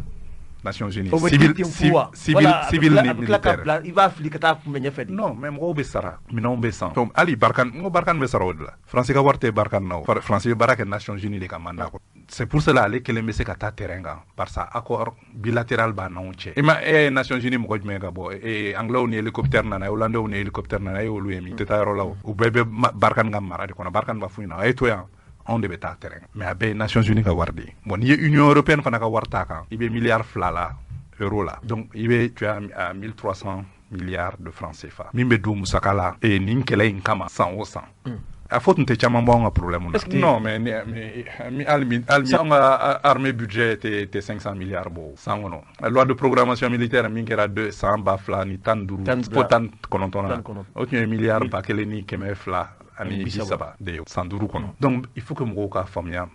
Nations Unies, civil ni militaire. I b'a fili ka taa kunbɛn ɲɛfɛ de. Non, mais mɔgɔw bɛ sara, minɛnw bɛ san. Donc hali Barkhane, n ko Barkhane bɛ sara o de la. Faransi ka wari tɛ Barkhane na o. Faransi bɛ baara kɛ Nations Unies de ka mandat kɔnɔ. C'est pour cela ale kelen bɛ se ka taa terrain kan, barisa accord bilatéral b'a n'anw cɛ. I ma e ye Nations Unies mɔgɔ jumɛn ka bɔ? Anglais ni hélicoptère nana, Hollandais ni hélicoptère nana, e y'olu ye min? Tɛ taa yɔrɔ la o. U bɛɛ bɛ Barkhane ka mara de kɔnɔ. Barkhane b'a f'u ɲɛna: a ye to yan, anw de bɛ taa terrain. Mais a bɛɛ ye Nations Unies ka wari de ye. Bon, n'i ye Union européenne fana ka wari t'a kan, i bɛ miliyari 2 la euro la. Donc i bɛ, tu as à 1300 milliards de francs CFA min bɛ don musaka la nin kɛlɛ in kama san o san. A fɔ tun tɛ caman bɔ anw ka problème na. Non, mais hali anw ka armée budget tɛ 500 milliards bɔ san kɔnɔ. Loi de programmation militaire min kɛra de san 2015 fo 19 na, o tun ye miliyari 1230 de ye san 5 kɔnɔ. Donc il faut que mɔgɔw ka faamuya,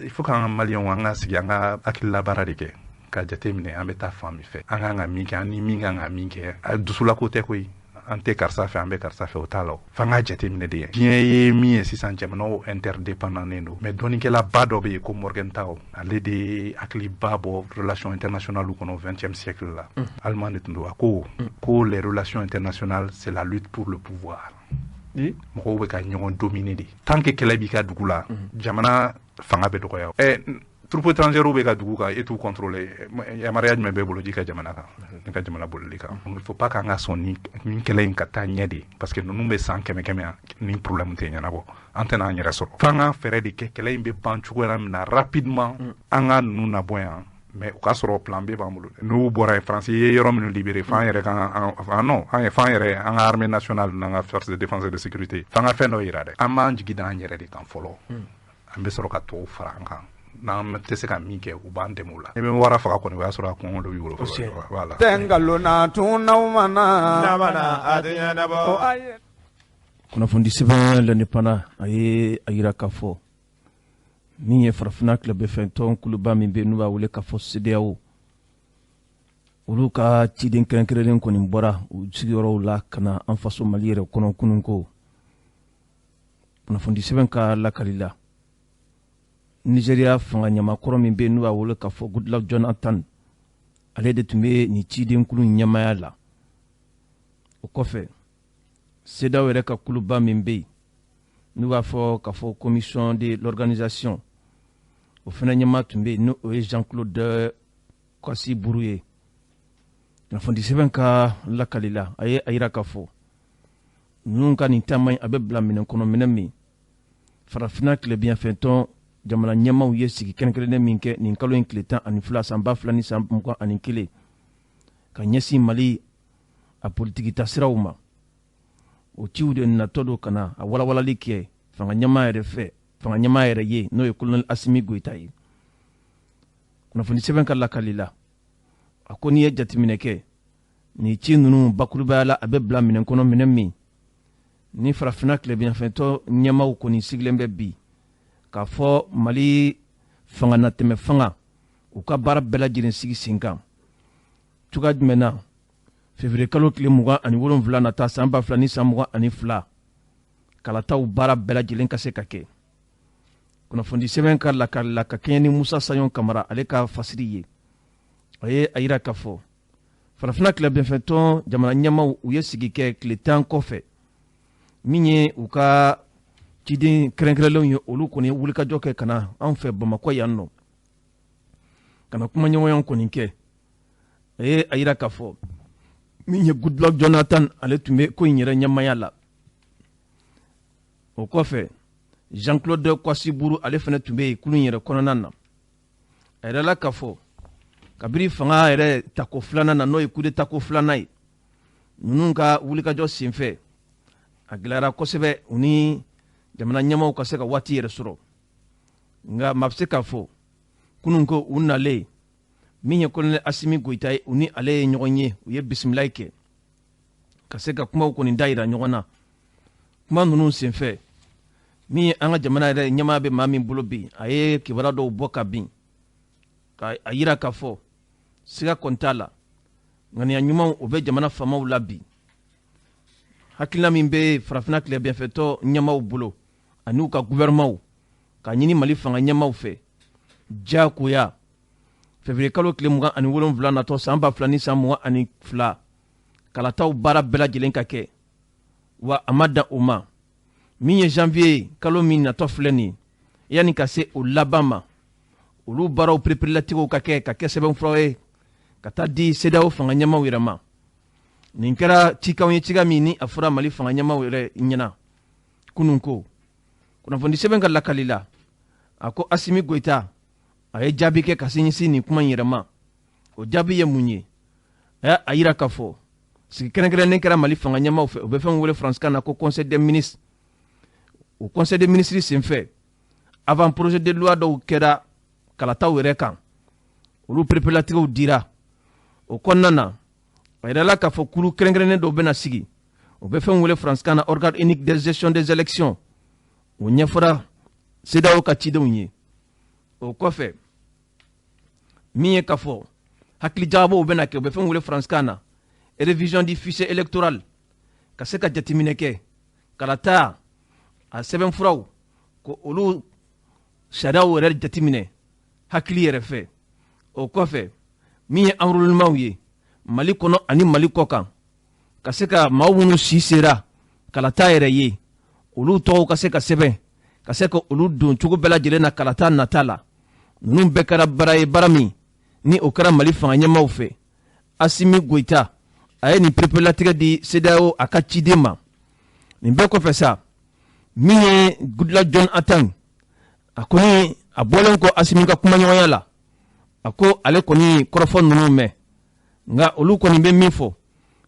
il faut k'an ka maliyɛnw, an ka sigi, an ka hakilila baara de kɛ ka jate minɛ an bɛ taa fan min fɛ, an kan ka min kɛ, an ni min kan ka min kɛ. Dusulako tɛ koyi, an tɛ karisa fɛ, an bɛ karisa fɛ, o t'a la. F'an ka jate minɛ de ye diɲɛ ye min ye sisan, jamanaw interdépendant don. Mais dɔnnikɛlaba dɔ bɛ yen ko Morgenthau, ale de ye hakiliba bɔ relation internationale kɔnɔ 20e siècle la, allemand de tun don. A ko ko les relations internationales, c'est la lutte pour le pouvoir. Mɔgɔw bɛ ka ɲɔgɔn dominer de. Tant que kɛlɛ b'i ka dugu la, jamana fanga bɛ dɔgɔya. Troupe étrangère bɛ ka dugu kan, e t'u contrôler, yamaruya jumɛn b'e bolo ji ka jamana kan, ne ka jamana bolili kan? Il faut pas k'an ka sɔn ni kɛlɛ in ka taa ɲɛ de, parce que ninnu bɛ san kɛmɛ kɛmɛ ni problème tɛ ɲɛnabɔ, an tɛna an yɛrɛ sɔrɔ. F'an ka fɛɛrɛ de kɛ kɛlɛ in bɛ ban cogoya min na rapidement, an ka ninnu nabɔ yan. Mais o k'a sɔrɔ plan B b'an bolo. N'u bɔra yen, Faransi ye yɔrɔ minnu libéré, f'an yɛrɛ kan an non, an f'an yɛrɛ, an ka armée nationale n'an ka force de défense et de sécurité, f'an ka fɛn dɔ yira dɛ. An b'an jigi da an yɛrɛ de kan fɔlɔ, an bɛ sɔrɔ ka tɔw fara an kan. N'an tɛ se ka min kɛ, u b'an dɛmɛ o la. I bɛ wara faga kɔni, o y'a sɔrɔ a kɔngɔ dɔ b'i bolo fɔlɔ. Voilà. Tɛ nkalon na tun n'aw ma na. Kunnafoni sɛbɛn L'Indépendant, a ye a yira k'a fɔ min ye farafinna tilebinfɛntɔn kuluba min bɛ yen n'u b'a wele k'a fɔ CEDEAO, olu ka ciden kɛrɛnkɛrɛnnen kɔni bɔra u sigiyɔrɔw la ka na an faso Mali yɛrɛ kɔnɔ kunun. Ko kunnafoni sɛbɛn ka lakali la, Nizeriya fanga ɲamakɔrɔ min bɛ yen n'u b'a wele k'a fɔ Goodluck Jonathan, ale de tun bɛ nin cidenkulu ɲɛmaaya la. O kɔfɛ, CEDEAO yɛrɛ ka kuluba min bɛ yen n'u b'a fɔ k'a fɔ commission de l'organisation, o fana ɲɛmaa tun bɛ yen, n'o ye Jean-Claude Kassi Brou ye. Kunnafoni sɛbɛn ka lakali la, a ye a yira k'a fɔ ninnu ka nin taama in, a bɛ bila minɛn kɔnɔ, minɛn min farafinna tilebinyanfɛntɔn jamana ɲɛmaaw ye sigi kɛrɛnkɛrɛnnen min kɛ nin kalo in tile 12 san 2021 ka ɲɛsin Mali a politiki tasiraw ma. O ciw de natɔ don ka na a walawalali kɛ fanga ɲɛmaa yɛrɛ fɛ, fanga ɲɛmaa yɛrɛ ye, n'o ye colonel Assimi Goïta ye. Kunnafoni sɛbɛn ka lakali la, a ko n'i ye jateminɛ kɛ nin ci ninnu, bakurubaya la, a bɛ bila minɛn kɔnɔ, minɛn min Ni farafinna tilebinyanfantɔn ɲɛmaaw kɔni sigilen bɛ bi k'a fɔ Mali fanga natɛmɛ fanga u ka baara bɛɛ lajɛlen sigi sen kan cogoya jumɛn na février kalo tile 27 nata san 2022 kalataw baara bɛɛ lajɛlen ka se ka kɛ. Kunnafoni sɛbɛn ka lakali la ka kɛɲɛ ni Musa Sayon Kamara ale ka fasiri ye, a ye a yira k'a fɔ farafinna tilebinfɛntɔn jamana ɲɛmaaw u ye sigi kɛ tile 10 kɔfɛ min ye u ka ciden kɛrɛnkɛrɛnlenw ye, olu kɔni ye wulikajɔ kɛ ka na anw fɛ Bamakɔ yan nɔ ka na kumaɲɔgɔnya kɔni kɛ. A ye a yira k'a fɔ min ye Goodluck Jonathan ale tun bɛ ko in yɛrɛ ɲɛmaaya la. O kɔfɛ Jean-Claude Kwasiburu ale fana tun bɛ yen kulu in yɛrɛ kɔnɔna na. A yirala k'a fɔ kabini fanga yɛrɛ tako filanan na, n'o ye coup d'état ko filanan ye, ninnu ka wulikajɔ senfɛ a gɛlɛyara kosɛbɛ u ni jamana ɲɛmaaw ka se ka waati yɛrɛ sɔrɔ. Nka maa bɛ se k'a fɔ kunun ko u nalen min ye colonel Asimi Goyita ye, u ni ale ye ɲɔgɔn ye, u ye bisimilayi kɛ ka se ka kumaw kɔni da yira ɲɔgɔn na. Kuma ninnu senfɛ min ye an ka jamana yɛrɛ ɲɛmaa bɛ maa min bolo bi, a ye kibaruya dɔw bɔ ka bin ka a yira k'a fɔ siga kɔni t'a la, ŋaniya ɲumanw o bɛ jamana faamaw la bi. Hakilina min bɛ farafinna tilebinfɛtɔ ɲɛmaaw bolo ani u ka gouvernementw ka ɲini Mali fanga ɲɛmaaw fɛ diyagoya février kalo tile 27 natɔ san 2022 kalataw baara bɛɛ lajɛlen ka kɛ. Wa a ma dan o ma, min ye janvier kalo min natɔ filɛ nin ye, yanni ka se o laban ma, olu baaraw pereperelatigɛw ka kɛ ka kɛ sɛbɛnfura ye ka taa di CEDEAO fanga ɲɛmaaw yɛrɛ ma. Nin kɛra cikanw ye, cikan min ni a fɔra Mali fanga ɲɛmaaw yɛrɛ ɲɛna kunun ko. Kunnafoni sɛbɛn ka lakali la, a ko Asimi Goyita a ye jaabi kɛ ka se ɲɛsin nin kuma in yɛrɛ ma. O jaabi ye mun ye? A y'a yira k'a fɔ sigi kɛrɛnkɛrɛnnen kɛra Mali fanga ɲɛmaaw fɛ, u bɛ fɛn wele faransikan na ko conseil des ministres. O conseil des ministres senfɛ avant projet de loi dɔw kɛra kalataw yɛrɛ kan, olu pereperelatigɛw dira. O kɔnɔna na a yirala k'a fɔ kulu kɛrɛnkɛrɛnnen dɔw bɛna sigi, o bɛ fɛn wele faransikan na organe unique de gestion des élections. O ɲɛfɔra CEDEAO ka cidenw ye. O kɔfɛ min ye k'a fɔ hakilijagabɔw bɛna kɛ, u bɛ fɛn wele faransikan na révision du fichier électoral, ka se ka jateminɛ kɛ kalata a sɛbɛnfuraw ko olu sariyaw yɛrɛ jateminɛ hakili yɛrɛ fɛ. O kɔfɛ min ye enrôlement ye Mali kɔnɔ ani Mali kɔ kan, ka se ka maa minnu si sera kalata yɛrɛ ye, olu tɔgɔw ka se ka sɛbɛn, ka se ka olu don cogo bɛɛ lajɛlen na kalata nata la. Ninnu bɛɛ kɛra baara ye, baara min ni o kɛra Mali fanga ɲɛmaaw fɛ. Asimi Goyita a ye nin pereperelatigɛ di CEDEAO a ka ciden ma. Nin bɛɛ kɔfɛ sa, min ye Goodluck Jonathan, a kɔni a bɔlen kɔ Asimi ka kumaɲɔgɔnya la, a ko ale kɔni kɔrɔfɔ ninnu mɛn, nka olu kɔni bɛ min fɔ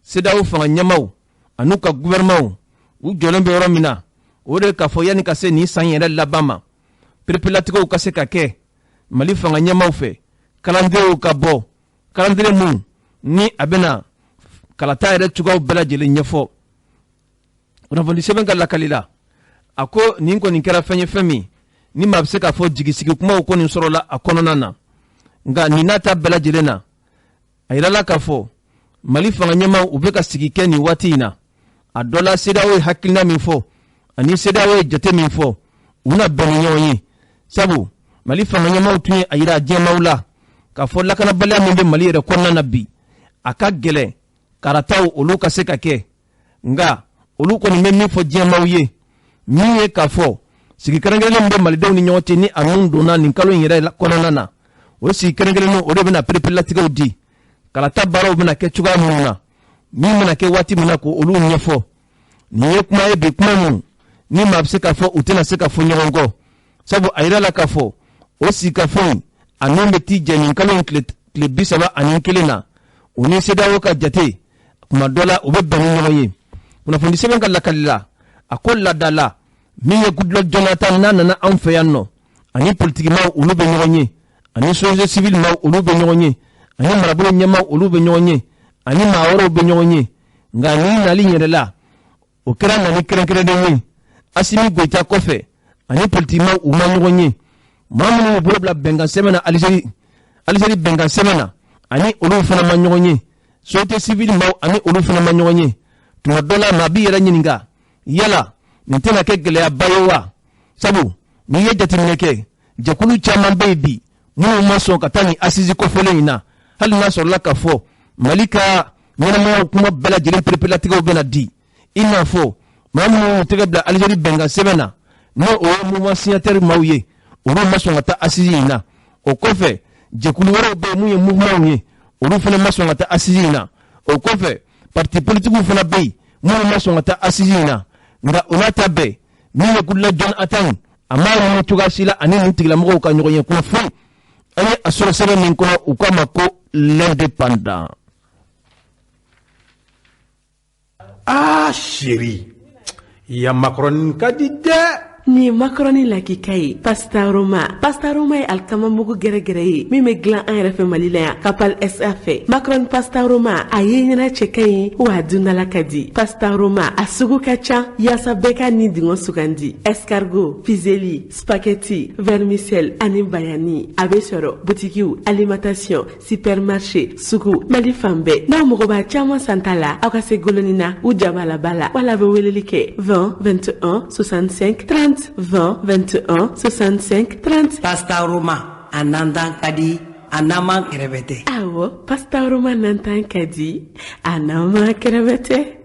CEDEAO fanga ɲɛmaaw an'u ka gouvernementw u jɔlen bɛ yɔrɔ min na, o de k'a fɔ yanni ka se nin san yɛrɛ laban ma, pereperelatigɛw ka se ka kɛ Mali fanga ɲɛmaaw fɛ, calendrier ka bɔ, calendrier mun ni a bɛna kalata yɛrɛ cogoyaw bɛɛ lajɛlen ɲɛfɔ. Kunnafoni sɛbɛn ka lakali la, a ko nin kɔni kɛra fɛn ye, fɛn min ni maa bɛ se k'a fɔ jigisigi kumaw kɔni sɔrɔla a kɔnɔna na. Nka nin n'a ta bɛɛ lajɛlen na, a yirala k'a fɔ Mali fanga ɲɛmaaw u bɛ ka sigi kɛ nin waati in na. A dɔ la CEDEAO ye hakilina min fɔ ani CEDEAO ye jate min fɔ, u na bɛn ni ɲɔgɔn ye, sabu Mali fanga ɲɛmaaw tun ye a yira diɲɛmaaw la k'a fɔ lakanabaliya min bɛ Mali yɛrɛ kɔnɔna na bi, a ka gɛlɛn karataw olu ka se ka kɛ. Nka olu kɔni bɛ min fɔ diɲɛmaaw ye, min ye k'a fɔ sigi kɛrɛnkɛrɛnnen min bɛ malidenw ni ɲɔgɔn cɛ ni a nun donna nin kalo in yɛrɛ kɔnɔna na, o sigi kɛrɛnkɛrɛnnen o de bɛna pereperelatigɛw di, kalata baaraw bɛna kɛ cogoya minnu na, min bɛna kɛ waati min na ko olu ɲɛfɔ. Nin ye kuma ye bi, kuma mun ni maa bɛ se k'a fɔ u tɛna se ka fɔ ɲɔgɔn kɔ, sabu a yirala k'a fɔ o sigikafɔ in a nun bɛ t'i jɛ nin kalo in tile 31 na, u ni CEDEAO ka jate kuma dɔ la u bɛ bɛn ni ɲɔgɔn ye. Kunnafoni sɛbɛn ka lakali la, a ko laada la min ye Goodluck Jonathan n'a nana anw fɛ yan nɔ, ani politikimaw olu bɛ ɲɔgɔn ye, ani société civile maaw olu bɛ ɲɔgɔn ye, ani marabolo ɲɛmaaw olu bɛ ɲɔgɔn ye, ani maa wɛrɛw bɛ ɲɔgɔn ye. Nka nin nali yɛrɛ la, O kɛra nani kɛrɛnkɛrɛnnen ye Asimi Goyita kɔfɛ ani politikimaw u ma ɲɔgɔn ye, maa minnu y'u bolo bila bɛnkan sɛbɛn na Alizeri, Alizeri bɛnkan sɛbɛn na, ani olu fana ma ɲɔgɔn ye. Société civile maaw ani olu fana ma ɲɔgɔn ye. Tuma dɔ la, maa b'i yɛrɛ ɲininka, yala nin tɛna kɛ gɛlɛyaba ye wa? Sabu n'i ye jateminɛ kɛ, jɛkulu caman bɛ yen bi minnu ma sɔn ka taa nin assise kofɔlen in na, hali n'a sɔrɔla k'a fɔ Mali ka ɲɛnamaya kuma bɛɛ lajɛlen pereperelatigɛw bɛna di, i n'a fɔ maa minnu y'u tɛgɛ bila Alizeri bɛnkan sɛbɛn na, n'o o ye mouvement signataire maaw ye, olu ma sɔn ka taa assise in na. O kɔfɛ, jɛkulu wɛrɛw bɛ yen mun ye mouvement ye, olu fana ma sɔn ka taa assise in na. O kɔfɛ, parti politikiw fana bɛ yen minnu ma sɔn ka taa assise in na. Nka o n'a ta bɛɛ, min ye Goodluck Jonathan, a m'a ɲini cogoya si la ani nin tigilamɔgɔw ka ɲɔgɔn ye. Kunnafoni an ye a sɔrɔ sɛbɛn min kɔnɔ, u k'a ma ko L'Indépendant. Ah chérie, ya makɔrɔni ka di dɛ. Nin ye makɔrɔni lakika ye, Pasta Roma. Pasta Roma ye alikama mugu gɛrɛgɛrɛ ye min bɛ dilan an yɛrɛ fɛ Mali la yan, Kapal SA fɛ. Makɔrɔni Pasta Roma, a ye ɲɛna cɛ ka ɲi wa a dundala ka di. Pasta Roma a sugu ka ca yaasa bɛɛ ka nin dingɔ sugandi: escargot, fusilli, spaghetti, vermicelle ani bayani. A bɛ sɔrɔ butikiw, alimentation, supermarché, sugu, Mali fan bɛɛ. N'aw mago b'a caman santa la, aw ka se golonina u jabalaba la, wala bɛ weleli kɛ 20 21 65 30, 20 21 65 30. Pasta Roma, a nantan ka di, a naman kɛrɛfɛ tɛ. Awɔ, Pasta Roma nantan ka di, a naman kɛrɛfɛ tɛ.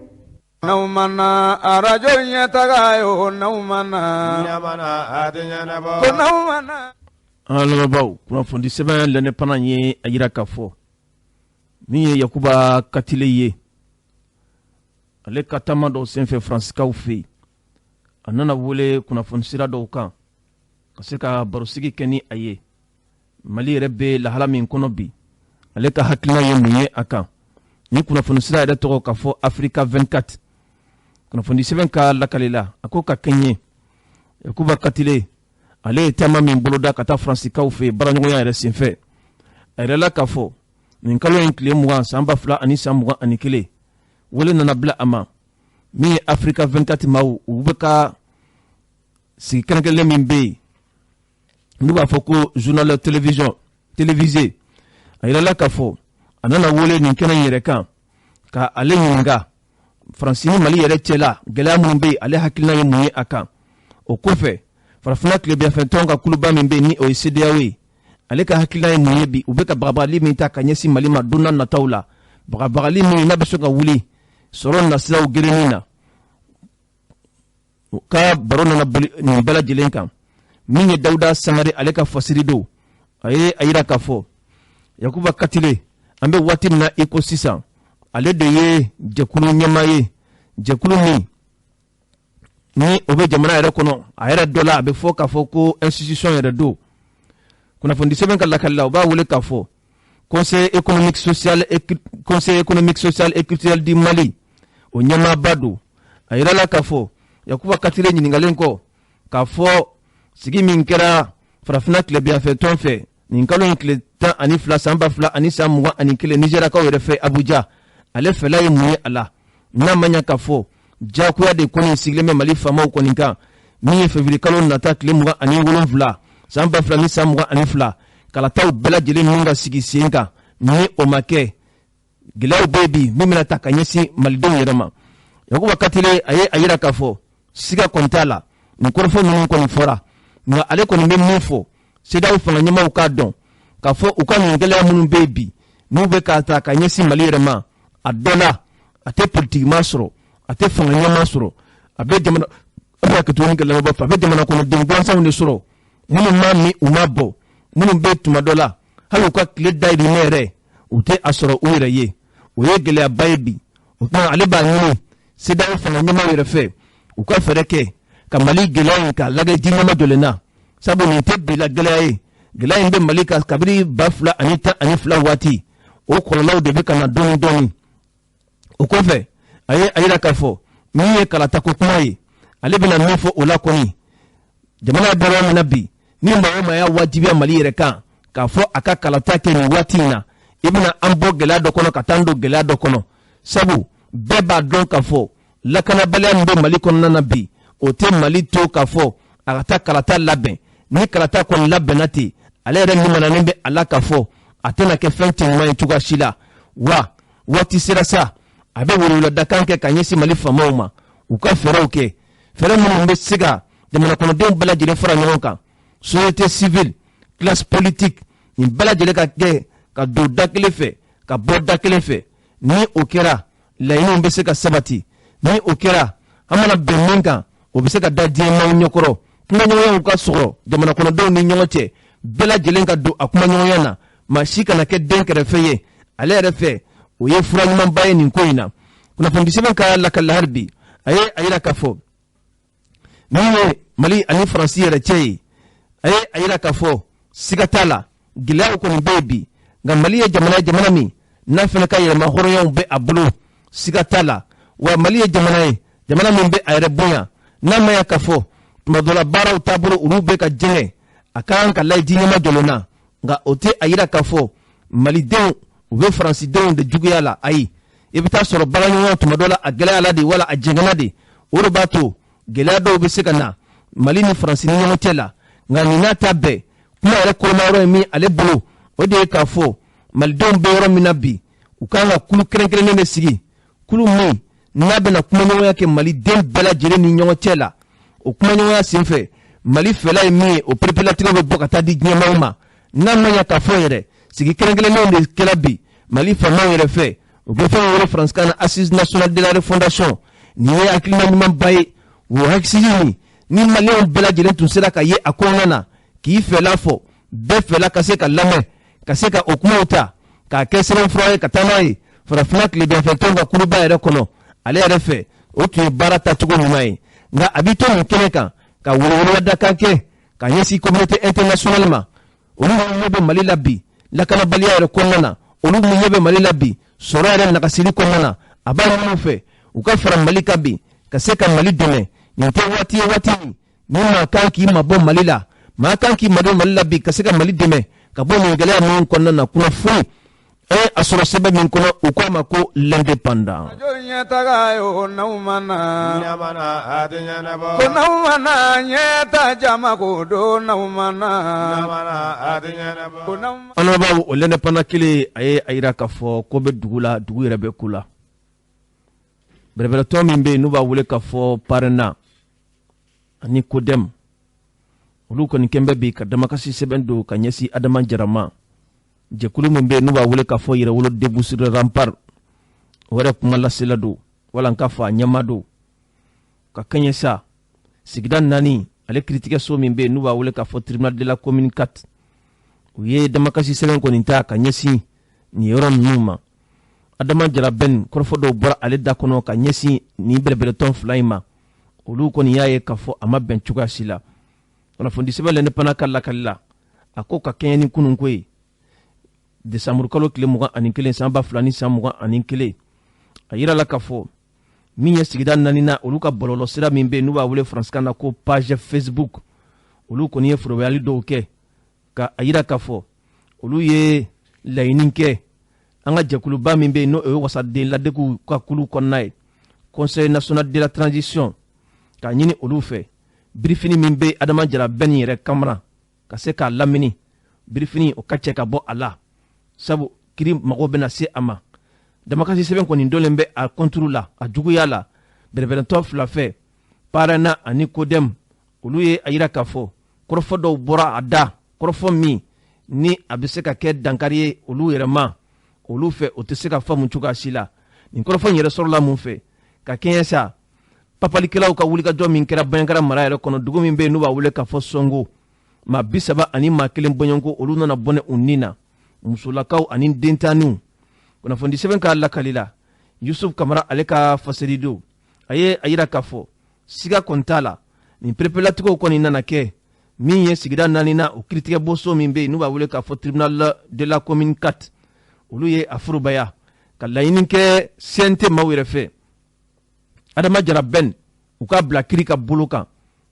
N'aw ma na arajo ɲɛtaga ye o, n'aw ma na ko n'aw ma na. An lamɛnbaaw, kunnafoni sɛbɛn L'Indépendant ye a yira k'a fɔ min ye Yakuba Katile ye, ale ka taama dɔw senfɛ Faransikaw fɛ yen, a nana wele kunnafoni sira dɔw kan ka se ka barosigi kɛ ni a ye. Mali yɛrɛ bɛ lahala min kɔnɔ bi, ale ka hakilina ye mun ye a kan? Ni kunnafoni sira yɛrɛ tɔgɔ k'a fɔ Africa 24. Kunnafoni sɛbɛn ka lakali la, a ko ka kɛɲɛ Yakuba Katile, ale ye taama min boloda ka taa Faransikaw fɛ yen baaraɲɔgɔnya yɛrɛ senfɛ, a yɛrɛ la k'a fɔ nin kalo in tile 20 san 2021, wele nana bila a ma. Min ye Africa 24 maaw, u bɛ ka sigi kɛrɛnkɛrɛnlen min bɛ yen n'u b'a fɔ ko journal télévision télévisé, a yirala k'a fɔ a nana wele nin kɛnɛ in yɛrɛ kan ka ale ɲininka Faransi ni Mali yɛrɛ cɛla gɛlɛya minnu bɛ yen, ale hakilina ye mun ye a kan. O kɔfɛ, farafinna tilebinyanfɛntɔn ka kuluba min bɛ yen ni o ye CEDEAO ye, ale ka hakilina ye mun ye bi u bɛ ka bagabagali min ta ka ɲɛsin Mali ma don n'a nataw la, bagabagali min n'a bɛ se ka wuli sɔrɔ nasiraw gerenni na. U ka baro nana boli nin bɛɛ lajɛlen kan. Min ye Dawuda Sangare, ale ka fasiri don, a ye a yira k'a fɔ Yakuba Katile, an bɛ waati min na i ko sisan, ale de ye jɛkulu ɲɛmaa ye, jɛkulu min ni o bɛ jamana yɛrɛ kɔnɔ, a yɛrɛ dɔ la a bɛ fɔ k'a fɔ ko institution yɛrɛ don. Kunnafoni sɛbɛn ka lakali la, u b'a wele k'a fɔ Conseil économique, social et culturel du Mali, o ɲɛmaaba don. A yirala k'a fɔ Yakuba Katile ɲininkalen kɔ k'a fɔ sigi min kɛra farafinna tilebinyanfɛ tɔn fɛ nin kalo in tile 12 san 2021 Nizɛrakaw yɛrɛ fɛ Abuja, ale fɛla ye mun ye a la, n'a ma ɲɛ k'a fɔ diyagoya de kɔni sigilen bɛ Mali faamaw kɔni kan, min ye février kalo nata tile 27 san 2022 kalataw bɛɛ lajɛlen ninnu ka sigi sen kan, ni o ma kɛ gɛlɛyaw bɛ bi min bɛna ta ka ɲɛsin malidenw yɛrɛ ma. Yakuba Katile a ye a yira k'a fɔ siga kɔni t'a la nin kɔrɔfɔ ninnu kɔni fɔra, nka ale kɔni bɛ min fɔ CEDEAO fanga ɲɛmaaw k'a dɔn k'a fɔ u ka nin gɛlɛya minnu bɛ yen bi n'u bɛ k'a ta ka ɲɛsin Mali yɛrɛ ma, a dɔ la a tɛ politikima sɔrɔ, a tɛ fanga ɲɛmaa sɔrɔ, a bɛ jamana a bɛ kɛ tuguni kɛ fɛ, a bɛ jamana kɔnɔden gansanw de sɔrɔ minnu ma min u ma bɔ, minnu bɛ tuma dɔ la hali u ka tile dayirimɛ yɛrɛ u tɛ a sɔrɔ u yɛrɛ ye. O ye gɛlɛyaba ye bi. O tuma ale b'a ɲini CEDEAO fanga ɲɛmaaw yɛrɛ fɛ u ka fɛɛrɛ kɛ ka Mali gɛlɛya in k'a lajɛ ji ɲɛma jɔlen na, sabu nin tɛ bi la gɛlɛya ye, gɛlɛya in bɛ Mali kan kabini 2012 waati, o kɔlɔlɔw de bɛ ka na dɔɔni dɔɔni. O kɔfɛ, a ye a yira k'a fɔ min ye kalatako kuma ye, ale bɛna min fɔ o la kɔni, jamana bɛ yɔrɔ min na bi, ni maa o maa y'a wajibiya Mali yɛrɛ kan k'a fɔ a ka kalata kɛ nin waati in na, i bɛna an bɔ gɛlɛya dɔ kɔnɔ ka taa an don gɛlɛya dɔ kɔnɔ, sabu bɛɛ b'a dɔn k'a fɔ Lakanabaliya min bɛ Mali kɔnɔna na bi, o tɛ Mali to k'a fɔ a ka taa kalata labɛn. Ni kalata kɔni labɛnna ten, ale yɛrɛ limananen bɛ a la k'a fɔ a tɛna kɛ fɛn cɛɲuman ye cogoya si la. Wa waati sera sa, a bɛ weleweledakan kɛ ka ɲɛsin Mali faamaw ma, u ka fɛɛrɛw kɛ, fɛɛrɛ minnu bɛ se ka jamana kɔnɔdenw bɛɛ lajɛlen fara ɲɔgɔn kan, société civile, classe politique, nin bɛɛ lajɛlen ka kɛ ka don da kelen fɛ ka bɔ da kelen fɛ. Ni o kɛra, laɲiniw bɛ se ka sabati. Ni o kɛra, an mana bɛn min kan, o bɛ se ka da diɲɛ maaw ɲɛkɔrɔ. Kumaɲɔgɔnyaw ka sɔrɔ jamana kɔnɔdenw ni ɲɔgɔn cɛ, bɛɛ lajɛlen ka don a kumaɲɔgɔnya na, maa si kana kɛ den kɛrɛfɛ ye. Ale yɛrɛ fɛ, o ye fura ɲumanba ye nin ko in na. Kunnafonidisɛbɛn ka lakali la hali bi, a ye a yira k'a fɔ min ye Mali ani Faransi yɛrɛ cɛ ye, a ye a yira k'a fɔ siga t'a la, gɛlɛyaw kɔni bɛ yen bi, nka Mali ye jamana ye, jamana min n'a fana ka yɛrɛma hɔrɔnyaw bɛ a bolo, siga t'a la. Wa Mali ye jamana ye, jamana min bɛ a yɛrɛ bonya. N'a ma ya k'a fɔ tuma dɔ la baaraw taabolo olu bɛ ka jɛngɛ, a ka kan ka layi ɲɛma jɔlen na, nka o tɛ a yira k'a fɔ malidenw u bɛ faransidenw de juguya la. Ayi, i bɛ taa sɔrɔ baaraɲɔgɔnya tuma dɔ la a gɛlɛya la de, wala a jɛngɛnna de. O de b'a to gɛlɛya dɔw bɛ se ka na Mali ni Faransi ni ɲɔgɔn cɛ la. Nka nin n'a ta bɛɛ, kuma yɛrɛ kolomayɔrɔ ye min ale bolo, o de ye k'a fɔ malidenw bɛ yɔrɔ min na bi, u kan ka kulu kɛrɛnkɛrɛnnen de sigi, kulu min n'a bɛna kumaɲɔgɔnya kɛ maliden bɛɛ lajɛlen ni ɲɔgɔn cɛ la. O kumaɲɔgɔnya senfɛ, Mali fɛla ye min ye, o perepelatigɛw bɛ bɔ ka taa di diɲɛmaaw ma. N'a ma ɲɛ k'a fɔ yɛrɛ, sigi kɛrɛnkɛrɛnnenw de kɛra bi Mali faamaw yɛrɛ fɛ, u bɛ fɛn wele faransikan na Assise nationale de la refondation. Nin ye hakilina ɲumanba ye. O hakilisi nin, ni maliyɛnw bɛɛ lajɛlen tun sera ka ye a kɔnɔna na k'i fɛla fɔ, bɛɛ fɛla ka se ka lamɛn, ka se ka o kumaw ta k'a kɛ sɛbɛnfura ye ka taa n'a ye farafinna tilebinfɛntɔnw ka kuluba yɛrɛ kɔnɔ, ale yɛrɛ fɛ o tun ye baara tacogo ɲuman ye. Nka a b'i to nin kɛnɛ kan ka weleweleda kɛ ka ɲɛsin communauté internationale ma, olu min ɲɛ bɛ Mali la bi lakanabaliya yɛrɛ kɔnɔna na, olu min ɲɛ bɛ Mali la bi sɔrɔ yɛrɛ nagasili kɔnɔna na, a b'a ɲini u fɛ u ka fara Mali kan bi ka se ka Mali dɛmɛ. Nin tɛ waati ye waati min ni maa kan k'i mabɔ Mali la, maa kan k'i mabɔ Mali la bi ka se ka Mali dɛmɛ ka bɔ nin gɛlɛya minnu kɔnɔna na. Kunnafoni a sɔrɔ sɛbɛn min kɔnɔ, u k'a ma ko L'Indépendant. Ɲɛtaga yo n'aw ma na, ko n'aw ma na ɲɛta jama ko don n'aw ma na. An b'aw o L'Indépendant kelen, a ye a yira k'a fɔ ko bɛ dugu la, dugu yɛrɛ bɛ ku la. Bɛrɛbɛrɛtɔ min bɛ yen n'u b'a wele k'a fɔ PARENA ani CODEM, olu kɔni kɛn bɛ bi ka damakasi sɛbɛn don ka ɲɛsin Adama Jara ma. Jɛkulu min bɛ yen n'u b'a wele k'a fɔ Yɛrɛwolo Debout sur les remparts, o yɛrɛ kuma lasela don, wala n k'a fɔ a ɲɛma don, ka kɛɲɛ sa sigida 4 ale kiiritigɛso min bɛ yen n'u b'a wele k'a fɔ tribunal de la commune 4, u ye damakasi sɛbɛn kɔni ta ka ɲɛsin nin yɔrɔ ninnu ma. Adama Jara Ben, kɔrɔfɔ dɔw bɔra ale da kɔnɔ ka ɲɛsin nin bɛrɛbɛrɛtɔn fila in ma, olu kɔni y'a ye k'a fɔ a ma bɛn cogoya si la. Kunnafoni sɛbɛn L'Indépendant ka lakali la, a ko ka kɛɲɛ ni kununko ye, desanburukalo tile 21 san 2021, a yirala k'a fɔ min ye sigida 4nan olu ka bɔlɔlɔsira min bɛ yen n'u b'a wele faransikan na ko page Facebook, olu kɔni ye forobayali dɔw kɛ ka a yira k'a fɔ olu ye laɲini kɛ an ka jɛkuluba min bɛ yen n'o ye wasaden ladegiw ka kulu kɔnɔna ye, Conseil national de la transition, k'a ɲini olu fɛ birifini min bɛ Adama Jara Ben yɛrɛ kamara ka se k'a lamini, birifini o ka cɛ ka bɔ a la, sabu kiri mago bɛna se a ma. Damakasi sɛbɛn kɔni dɔlen bɛ a kɔnturu la, a juguya la bɛrɛbɛrɛtɔ fila fɛ, PARENA ani CODEM. Olu ye a yira k'a fɔ kɔrɔfɔ dɔw bɔra a da, kɔrɔfɔ min ni a bɛ se ka kɛ dankari ye olu yɛrɛ ma, olu fɛ o tɛ se ka faamu cogoya si la. Nin kɔrɔfɔ in yɛrɛ sɔrɔla mun fɛ? Ka kɛɲɛ sa papalikɛlaw ka wulikajɔ min kɛra Banjagara mara yɛrɛ kɔnɔ, dugu min bɛ yen n'u b'a wele k'a fɔ Sɔngo, maa 31 bɔɲɔgɔnko olu nana bɔnɛ u ni na, musolakaw ani dentanniw. Kunnafoni sɛbɛn ka lakali la, Yusuf Kamara ale ka faseri don, a ye a yira k'a fɔ siga kɔni t'a la, nin perepelatigɛw kɔni nana kɛ min ye sigida 4nan o kiiritigɛbonso min bɛ yen n'u b'a wele k'a fɔ tribunal de la commune 4, olu ye a forobaya ka laɲini kɛ CNT maaw yɛrɛ fɛ, Adama Jara Ben u ka bila kiri ka bolo kan,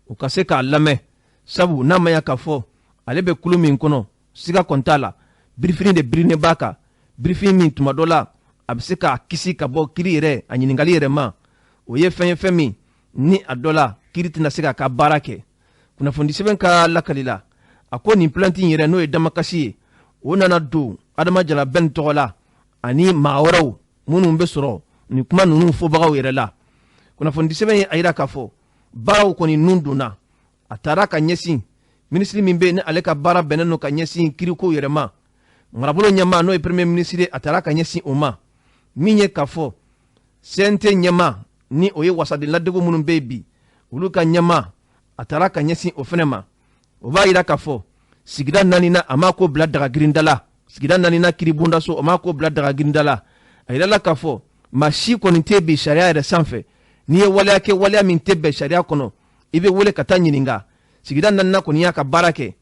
u ka se k'a lamɛn, sabu n'a ma ya k'a fɔ ale bɛ kulu min kɔnɔ, siga kɔni t'a la, birifini de birinen b'a kan, birifini min tuma dɔ la a bɛ se k'a kisi ka bɔ kiri yɛrɛ a ɲininkali yɛrɛ ma. O ye fɛn ye, fɛn min ni a dɔ la kiiri tɛna se k'a ka baara kɛ. Kunnafoni sɛbɛn ka lakali la, a ko nin plainte in yɛrɛ, n'o ye damakasi ye, o nana don Adama Jara Bɛn tɔgɔ la ani maa wɛrɛw minnu bɛ sɔrɔ nin kuma ninnu fɔbagaw yɛrɛ la. Kunnafoni sɛbɛn ye a yira k'a fɔ baaraw kɔni nun donna, a taara ka ɲɛsin minisiri min bɛ yen ni ale ka baara bɛnnen don ka ɲɛsin kirikow yɛrɛ ma, marabolo ɲɛmaa, n'o ye premier ministre, a taara ka ɲɛsin o ma. Min ye k'a fɔ CNT ɲɛmaa, ni o ye wasaden ladegu minnu bɛ yen bi, olu ka ɲɛmaa, a taara ka ɲɛsin o fɛnɛ ma. O b'a yira k'a fɔ sigida naaninan, a m'a ko bila daga girinda la. Sigida naaninan kiribondaso, o m'a ko bila daga girinda la. A yirala k'a fɔ maa si kɔni tɛ bi sariya yɛrɛ sanfɛ. N'i ye waleya kɛ, waleya min tɛ bɛn sariya kɔnɔ, i bɛ wele ka taa ɲininka. Sigida naaninan kɔni y'a ka baara kɛ.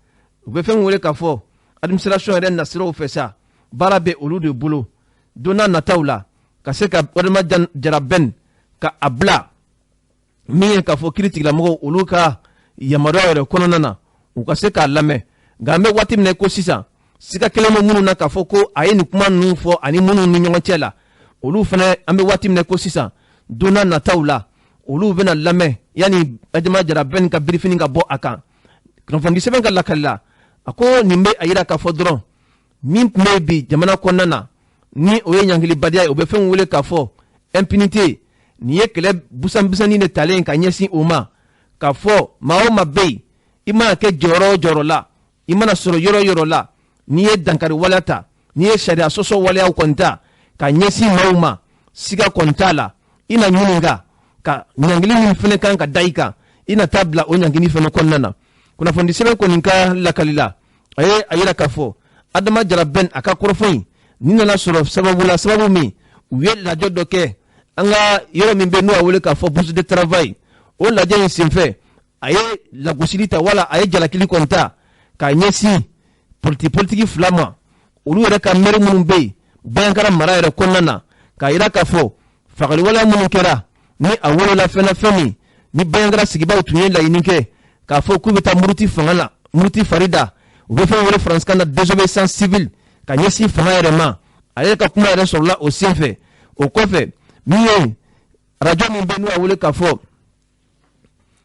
U bɛ fɛn wele k'a fɔ administration yɛrɛ nasiraw fɛ sa, baara bɛ olu de bolo don n'a nataw la ka se ka Adama Jara Bɛn ka a bila min ye k'a fɔ kiiri tigilamɔgɔw, olu ka yamaruya yɛrɛ kɔnɔna na, u ka se k'a lamɛn. Nka an bɛ waati min na ko sisan, siga kelen bɛ minnu na k'a fɔ ko a ye nin kuma ninnu fɔ ani minnu ni ɲɔgɔn cɛ la, olu fana, an bɛ waati min na ko sisan, don n'a nataw la, olu bɛna lamɛn yanni Adama Jara Bɛn ka birifini ka bɔ a kan. Kunnafoni sɛbɛn ka lakali la, a ko nin bɛ a yira k'a fɔ dɔrɔn min tun bɛ bi jamana kɔnɔna na, ni o ye ɲangilibaliya ye, o bɛ fɛn wele k'a fɔ impunité. Nin ye kɛlɛ busan-busanni de talen ka ɲɛsin o ma, k'a fɔ maa o maa bɛ yen, i mana kɛ jɔyɔrɔ o jɔyɔrɔ la, i mana sɔrɔ yɔrɔ o yɔrɔ la, n'i ye dankari waleya ta, n'i ye sariya sɔsɔ waleyaw kɔni ta ka ɲɛsin maaw ma, siga kɔni t'a la, i na ɲininka ka ɲangili min fana kan ka da i kan, i na taa bila o ɲangili fana kɔnɔna na. Kunnafoni sɛbɛn kɔni ka lakali la, a ye a yira k'a fɔ Adama Jara Bɛn a ka kɔrɔfɔ in nin nana sɔrɔ sababu la, sababu min u ye lajɛ dɔ kɛ an ka yɔrɔ min bɛ n'o y'a wele k'a fɔ bourse de travail. O lajɛ in senfɛ, a ye lagosili ta wala a ye jalakili kɔni ta k'a ɲɛsin politiki fila ma, olu yɛrɛ ka maire minnu bɛ yen Bandiagara mara yɛrɛ kɔnɔna na, k'a yira k'a fɔ fagali waleya minnu kɛra, ni a wolola fɛn na, fɛn min ni Bandiagara sigibaw tun ye laɲini kɛ k'a fɔ k'u bɛ taa muruti fanga la, muruti fari da, u bɛ fɛn wele faransikan na désobéissance civile, ka ɲɛsin fanga yɛrɛ ma. Ale ka kuma yɛrɛ sɔrɔla o senfɛ. O kɔfɛ, min ye arajo min bɛ n'u y'a wele k'a fɔ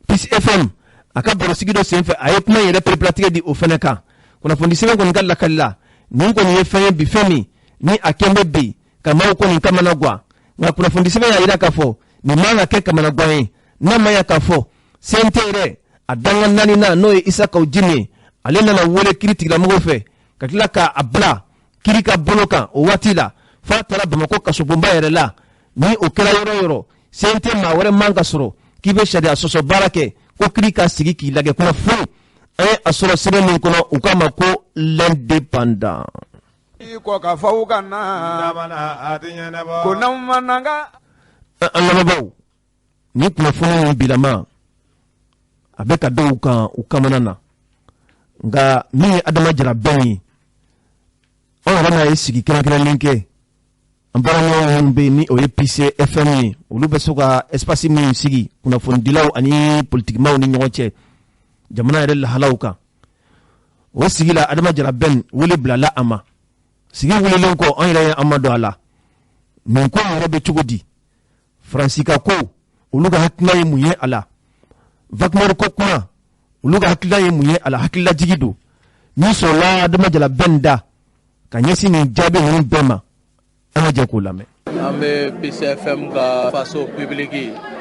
Peace FM, a ka barosigi dɔ senfɛ, a ye kuma in yɛrɛ pereperelatigɛ di o fɛnɛ kan. Kunnafoni sɛbɛn kɔni ka lakali la, nin kɔni ye fɛn ye bi, fɛn min ni a kɛn bɛ bi ka maaw kɔni kamana gan. Nka kunnafoni sɛbɛn y'a yira k'a fɔ nin man ka kɛ kamana gan ye, n'a ma ɲa k'a fɔ CNT yɛrɛ a dangan naaninan, n'o ye Isa Kaw Jim ye, ale nana wele kiiri tigilamɔgɔw fɛ ka tila k'a bila kiiri ka bolo kan. O waati la, f'a taara Bamakɔ kasobonba yɛrɛ la. Ni o kɛra yɔrɔ o yɔrɔ, CNT maa wɛrɛ man ka sɔrɔ k'i bɛ sariya sɔsɔ baara kɛ ko kiiri ka sigi k'i lajɛ. Kunnafoni an ye a sɔrɔ sɛbɛn min kɔnɔ, u k'a ma ko L'Indépendant. Kɔ ka fɔ ka na ko n'aw ma na ka An lamɛnbaaw, nin kunnafoni in bilama a bɛ ka dɔw kan u kamana na. Nka min ye Adama Jara Bɛn ye, anw yɛrɛ n'a ye sigi kɛrɛnkɛrɛnlen kɛ. An baaraɲɔgɔn minnu bɛ yen, ni o ye Peace FM ye, olu bɛ se ka espace min sigi kunnafonidilaw ani politikimaw ni ɲɔgɔn cɛ jamana yɛrɛ lahalaw kan, o sigi la, Adama Jara Bɛn wele bilala a ma. Sigi wulilen kɔ, an yɛrɛ ye an ma don a la, nin ko yɛrɛ bɛ cogo di? Faransi ka ko, olu ka hakilina ye mun ye a la? Wagner ko kuma, olu ka hakilina ye mun ye a la? Hakililajigi don min sɔrɔla Adama Jara Bɛn da ka ɲɛsin nin jaabi ninnu bɛɛ ma. An ka jɛ k'o lamɛn. An bɛ PCFM ka faso public,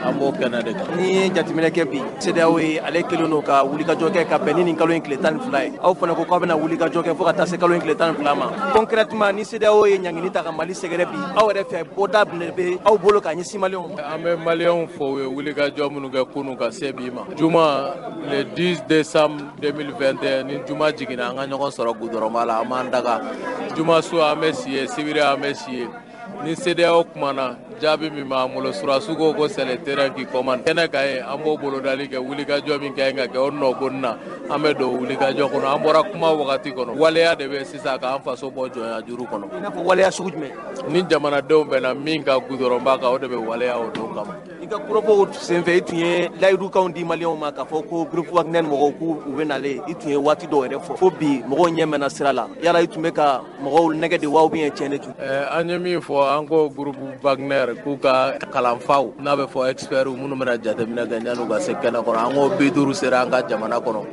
an b'o kɛnɛ de kan. Ni ye jateminɛ kɛ bi, CEDEAO ye ale kɛlen don ka wulikajɔ kɛ ka bɛn ni nin kalo in tile 12 ye. Aw fana ko k'aw bɛna wulikajɔ kɛ fo ka taa se kalo in tile 12 ma. Concrètement, ni CEDEAO ye ɲangini ta ka Mali sɛgɛrɛ bi, aw yɛrɛ fɛ, bɔda bɛ aw bolo ka ɲɛsin Maliyɛnw ma? An bɛ Maliyɛnw fo, u ye wulikajɔ minnu kɛ kunun ka se bi ma. Juma, le 10 décembre 2021, ni juma jiginna, an ka ɲɔgɔn sɔrɔ goudronba la, an b'an daga. Juma su an bɛ si yen, sibiri an bɛ si yen. Ni CEDEAO kumana, jaabi min b'an bolo, surasiw ko ko c'est le terrain qui commande. Kɛnɛ kan yen, an b'o bolodali kɛ. Wulikajɔ min ka ɲi ka kɛ, o nɔ na, an bɛ don wulikajɔ kɔnɔ. An bɔra kuma wagati kɔnɔ, waleya de bɛ sisan k'an faso bɔ jɔnya juru kɔnɔ. I n'a fɔ waleya sugu jumɛn? Ni jamanadenw bɛnna min ka goudronba kan, o de bɛ waleya o don kama. I I ka kɔrɔfɔw senfɛ, i tun ye layidukanw di maliyɛnw ma k'a fɔ ko groupe Wagner mɔgɔw k'u u bɛ nalen. I tun ye waati dɔw yɛrɛ fɔ, fo bi mɔgɔw ɲɛ mɛnna sira la. Yala i tun bɛ ka mɔgɔw nɛgɛ de wa, ou bien tiɲɛ de tun? An ye min fɔ, an ko groupe Wagner k'u ka kalanfaw, n'a bɛ fɔ experts, minnu bɛna jateminɛ kɛ yan'u ka se kɛnɛ kɔnɔ, an ko 50 sera an ka jamana kɔnɔ.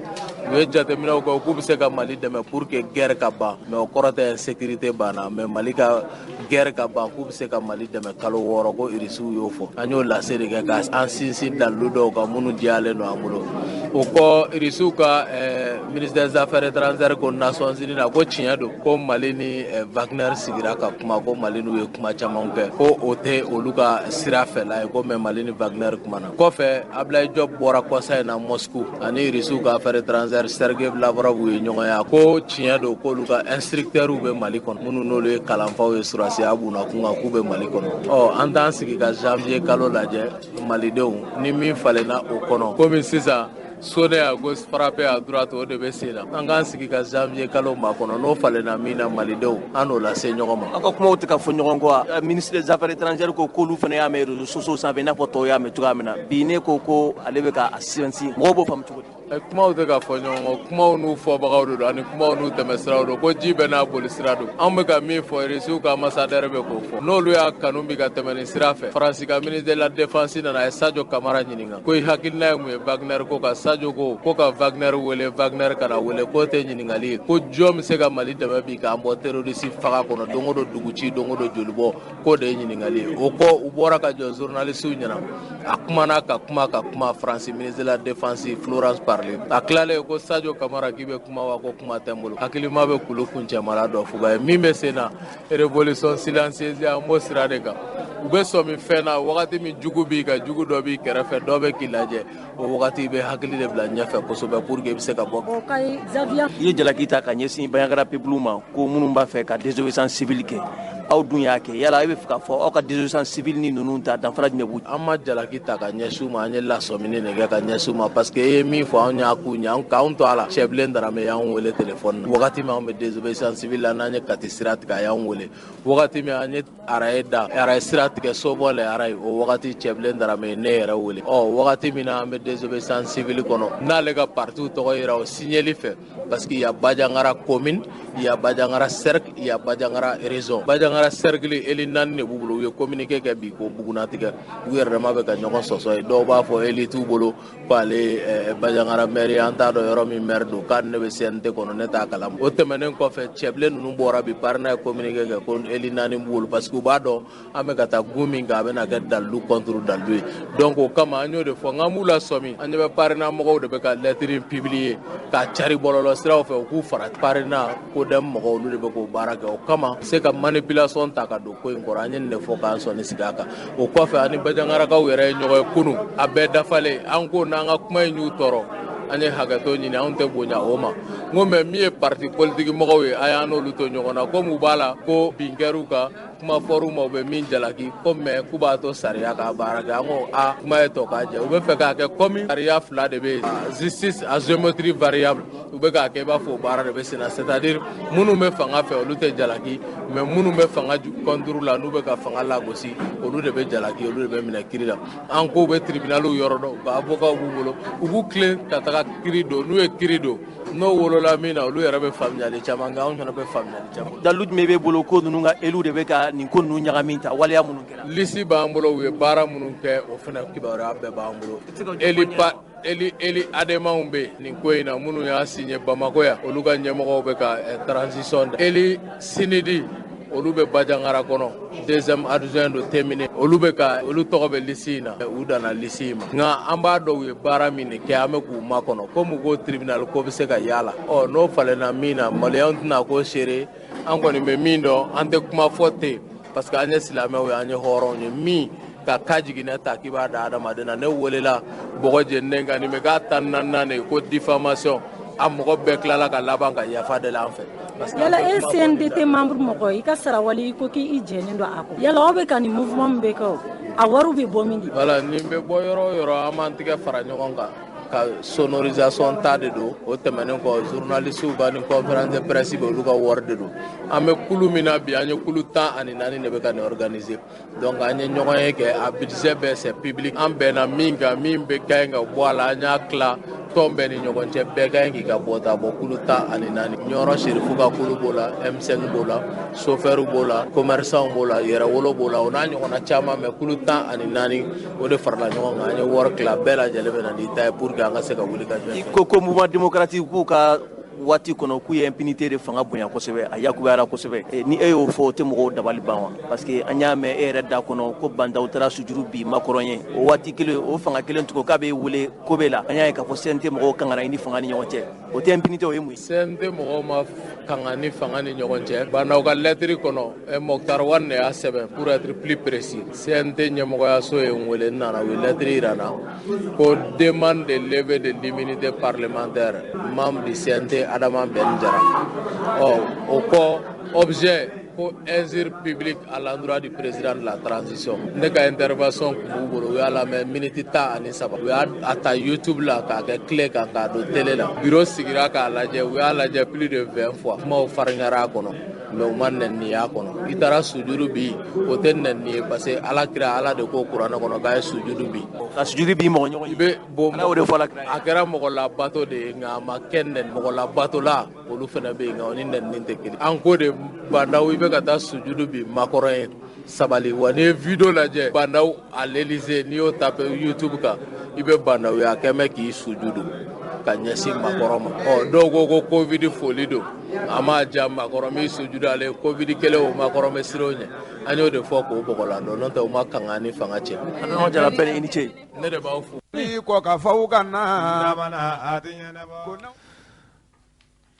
U ye jateminɛw kɛ, k'u bɛ se ka Mali dɛmɛ pour que guerre ka ban, mais o kɔrɔ tɛ insécurité banna. Mais Mali ka guerre ka ban, k'u bɛ se ka Mali dɛmɛ kalo 6, ko Irisiw y'o fɔ. An y'o lase de kɛ ka an sinsin dalilu dɔw kan minnu diyalen don an bolo. O kɔ, Irisiw ka ministre des Affaires étrangères ko Nations Unies na ko tiɲɛ don ko Mali ni Wagner sigira ka kuma, ko Mali n'u ye kuma caman kɛ, ko o tɛ olu ka sira fɛla ye, ko mais Mali ni Wagner kumana. Kɔfɛ, Ablaye Diop bɔra kɔsa in na Moscou, ani Irisiw ka affaires étrangères Sergei Lavrov ye ɲɔgɔn ye. Ko tiɲɛ don k'olu ka instructeurs bɛ Mali kɔnɔ, minnu n'olu ye kalanfaw ye surasiya bunna kun kan, k'u bɛ Mali kɔnɔ. Ɔ, an t'an sigi ka janvier kalo lajɛ, malidenw ni min falenna o kɔnɔ, komi sisan sonner à gauche, frapper à droite, o de bɛ sen na. An k'an sigi ka janvier kalo makɔnɔ, n'o falenna min na, malidenw, an n'o lase ɲɔgɔn ma. Aw ka kumaw tɛ ka fɔ ɲɔgɔn kɔ. Ministre des Affaires étrangères ko k'olu fana y'a mɛn réseaux sociaux sanfɛ, i n'a fɔ tɔw y'a mɛn cogoya min na. Bi ne ko ko ale bɛ ka a sinsin, mɔgɔw b'o faamu cogo di? Kumaw tɛ ka fɔ ɲɔgɔn kɔ. Kumaw n'u fɔbagaw de don, ani kumaw n'u tɛmɛsiraw don, ko ji bɛɛ n'a boli sira don. Anw bɛ ka min fɔ, Irisiw ka ambassadeur bɛ k'o fɔ, n'olu y'a kanu bi ka tɛmɛ nin sira fɛ. Faransi ka ministre de la Défense nana, a ye Sadio Kamara ɲininka ko i hakilina ye mun ye Wagner ko kan. Sadio ko ko ka Wagner wele, Wagner kana wele, k'o tɛ ɲininkali ye, ko jɔn bɛ se ka Mali dɛmɛ bi k'an bɔ terroriste faga kɔnɔ, don o don dugu ci, don o don joli bɔ, k'o de ye ɲininkali ye. O kɔ, u bɔra ka jɔ journaliste ɲɛna, a kumana ka kuma ka kuma. Faransi ministre de la Défense Florence Parly, a tilalen ko Sadio Kamara k'i bɛ kuma wa, ko kuma tɛ n bolo. Hakilima bɛ kulu kuncɛmala dɔ fuga ye min bɛ sen na, révolution silencieuse, an b'o sira de kan. U bɛ sɔmi fɛn na wagati min jugu b'i kan, jugu dɔ b'i kɛrɛfɛ, dɔ bɛ k'i lajɛ, o wagati i bɛ hakili de bila ɲɛfɛ kosɛbɛ pour que i bɛ se ka bɔ. I ye jalaki ta ka ɲɛsin Bandiagara peuple ma ko minnu b'a fɛ ka désobéissance civile kɛ, aw dun y'a kɛ. Yala e bɛ fɛ k'a fɔ aw ka désobéissance civile ni ninnu ta, danfara jumɛn b'u? An ma jalaki ta ka ɲɛsin u ma, an ye lasɔmini de kɛ ka ɲɛsin u ma, parce que e ye min fɔ, anw y'a k'u ɲɛ k'anw to a la. Cɛbilen Darame y'anw wele téléphone na wagati min anw bɛ désobéissance civile la, n'an ye Kati sira tigɛ, a y'anw wele. Wagati min an ye araye da, araye sira tigɛ, Sobɔ le araye, o wagati Cɛbilen Darame ye ne yɛrɛ wele. Ɔ, wagati min na an bɛ désobéissance civile kɔnɔ, n'ale ka parti tɔgɔ yira o signeli fɛ, parce que il y a Bandiagara commune, il y a Bandiagara cercle, il y a Bandiagara région. Bandiagara cercle, élu 4 de b'u bolo. U ye communiqué kɛ bi ko bugunatigɛ, u yɛrɛ dama bɛ ka ɲɔgɔn sɔsɔ ye. Dɔw b'a fɔ élu t'u bolo ko ale Bandiagara maire, an t'a dɔn yɔrɔ min maire don, k'a ne bɛ CNT kɔnɔ, ne t'a kalama. O tɛmɛnen kɔfɛ, Cɛbilen ninnu bɔra bi, Parena ye communiqué kɛ ko élu 4 b'u bolo, parce que u b'a dɔn an bɛ ka taa gun min kan, a bɛna kɛ dalilu contre dalilu ye. Donc o kama an y'o de fɔ, n k'an b'u lasɔmi. An ɲɛ bɛ Parena mɔgɔw de bɛ ka lettre publier k'a cari bɔlɔlɔ siraw fɛ, u k'u fara Parena CODEM mɔgɔw, olu de bɛ k'o baara kɛ. O kama se ka manipulation ta ka don ko in kɔrɔ, an ye nin de fɔ k'an sɔnni sigi a kan. O kɔfɛ, ani Bandiagarakaw yɛrɛ ye ɲɔgɔn ye kunun, a bɛɛ dafalen. An ko n'an ka kuma in y'u tɔɔrɔ, an ye hakɛto ɲini, anw tɛ bonya o ma. N ko mais min ye parti politique mɔgɔw ye, a y'an n'olu to ɲɔgɔn na, komi u b'a la ko bin kɛr'u kan, kuma fɔr'u ma, u bɛ min jalaki, ko mais k'u b'a to sariya k'a baara kɛ. An ko a kuma ye tɔ k'a jɛ, u bɛ fɛ k'a kɛ komi sariya fila de bɛ yen, justice à géométrie variable, u bɛ k'a kɛ i b'a fɔ o baara de bɛ sen na, c'est à dire minnu bɛ fanga fɛ, olu tɛ jalaki, mais minnu bɛ fanga contre la, n'u bɛ ka fanga lagosi, olu de bɛ jalaki, olu de bɛ minɛ kiri la. An ko u bɛ tribunaliw yɔrɔ dɔn, u ka avocat b'u bolo, u b'u tilen ka taga kiri don. N'u ye kiri don, n'o wolola min na, olu yɛrɛ bɛ faamuyali caman kɛ, anw fana bɛ faamuyali caman. Dalilu jumɛn b'e bolo ko ninnu ka élu de bɛ ka nin ko ninnu ɲagami ta, waleya minnu kɛra? Liste b'an bolo, u ye baara minnu kɛ, o fana kibaruya bɛɛ b'an bolo. Élu ADEMAw bɛ nin ko in na, minnu y'a signé Bamakɔ yan, olu ka ɲɛmɔgɔw bɛ ka transition da. Élu CNID, olu bɛ Bandiagara kɔnɔ, deuxième adjoint don Temine, olu bɛ ka olu tɔgɔ bɛ liste in na, u danna liste in ma. Nka an b'a dɔn u ye baara min de kɛ, an bɛ k'u makɔnɔ, komi ko tribunal ko bɛ se ka yala. Ɔ, n'o falenna min na, maliyɛnw tɛna ko seere. An kɔni bɛ min dɔn, an tɛ kuma fɔ ten, parce que an ye silamɛw ye, an ye hɔrɔnw ye. Min ka ka jiginɛ ta k'i b'a da adamaden na, ne welela bɔgɔ jeninen kan, nin bɛ k'a 14nan de ye ko diffamation, a mɔgɔ bɛɛ tilala ka laban ka yafa deli an fɛ. Yala e CNDT membre mɔgɔ, i ka sarawali, i ko k'i jɛnnen don a kɔ, yala aw bɛ ka nin mouvement min bɛ kɛ, o a wariw bɛ bɔ min di? Voilà, nin bɛ bɔ yɔrɔ o yɔrɔ, an b'an tigɛ fara ɲɔgɔn kan. ka sonorisation ta de don. O tɛmɛnen kɔ, journalistes ka ni conférence de presse bɛ, olu ka wari de don. An bɛ kulu min na bi, an ye kulu 14 de bɛ ka nin organiser. Donc an ye ɲɔgɔn ye kɛ, a budget bɛɛ, c'est public. An bɛnna min kan, min bɛ ka ɲi ka bɔ a la, an y'a tila tɔn bɛɛ ni ɲɔgɔn cɛ, bɛɛ ka ɲi k'i ka bɔta bɔ. Kulu 14, Ɲɔrɔ Serifu ka kulu b'o la, M5 b'o la, chauffeur b'o la, commerçant b'o la, yɛrɛwolo b'o la, o n'a ɲɔgɔnna caman. Mais kulu 14, o de farala ɲɔgɔn kan, an ye wari tila, bɛɛ lajɛlen bɛ na n'i ta ye pour que an ka se ka wuli ka jɔ. I ko mouvement démocratique k'u ka waati kɔnɔ, k'u ye impunité de fanga bonya kosɛbɛ, a yakubayara kosɛbɛ. Ni e y'o fɔ, o tɛ mɔgɔw dabali ban wa? Parce que an y'a mɛn e yɛrɛ da kɔnɔ ko Bah N'Daw taara sujuru bi Macron ye. O waati kelen, o fanga kelen tugun, k'a bɛ wele ko bɛ la, an y'a ye k'a fɔ CNT mɔgɔw kangara i ni fanga ni ɲɔgɔn cɛ. O tɛ impunité, o ye mun ye? CNT mɔgɔw ma kanga ni fanga ni ɲɔgɔn cɛ. Bah N'Daw ka lettre kɔnɔ, Moctar Ouane de y'a sɛbɛn, pour être plus précis. CNT ɲɛmɔgɔyaso ye n wele, n nana, u ye lettre yira n na ko demande de levée de l'immunité parlementaire membre du CNT Adama Ben Diarra. Ɔ o kɔ, objet ko injure publique à l'endroit du président de la transition. Ne ka intervention tun b'u bolo, u y'a lamɛn miniti 13. U y'a ta YouTube la k'a kɛ clé kan k'a don télé la. Bureau sigira k'a lajɛ, u y'a lajɛ plus de 20 fois. Kumaw farinyara a kɔnɔ, mais u ma nɛni y'a kɔnɔ. I taara sujuru bi, o tɛ nɛni ye, parce que Ala kira, Ala de ko kuranɛ kɔnɔ k'a ye sujuru bi. Ka sujuru bi mɔgɔ ɲɔgɔn i bɛ bon. Ala y'o de fɔ Ala kira. A kɛra mɔgɔ labato de ye, nka a ma kɛ nɛni. Mɔgɔ labato la, olu fana bɛ yen, nka o ni nɛni tɛ kelen. An ko de, Bah N'Daw, i bɛ ka taa sujudu bi Macron ye, sabali wa. N'i ye vidéo lajɛ, Bah N'Daw à l'Élysée, n'i y'o taper YouTube kan, i bɛ Bah N'Daw ye, a kɛn bɛ k'i sujudu ka ɲɛsin Macron ma. Ɔ dɔw ko ko Covid foli don, a m'a diya Macron min sujudu ale ye Covid kelen, o Macron bɛ siran o ɲɛ. An y'o de fɔ k'o bɔgɔlan dɔn, n'o tɛ u ma kanga ni fanga cɛ. Adama Jara bɛɛ, i ni ce. Ne de b'aw fo. Kɔ ka faw ka na.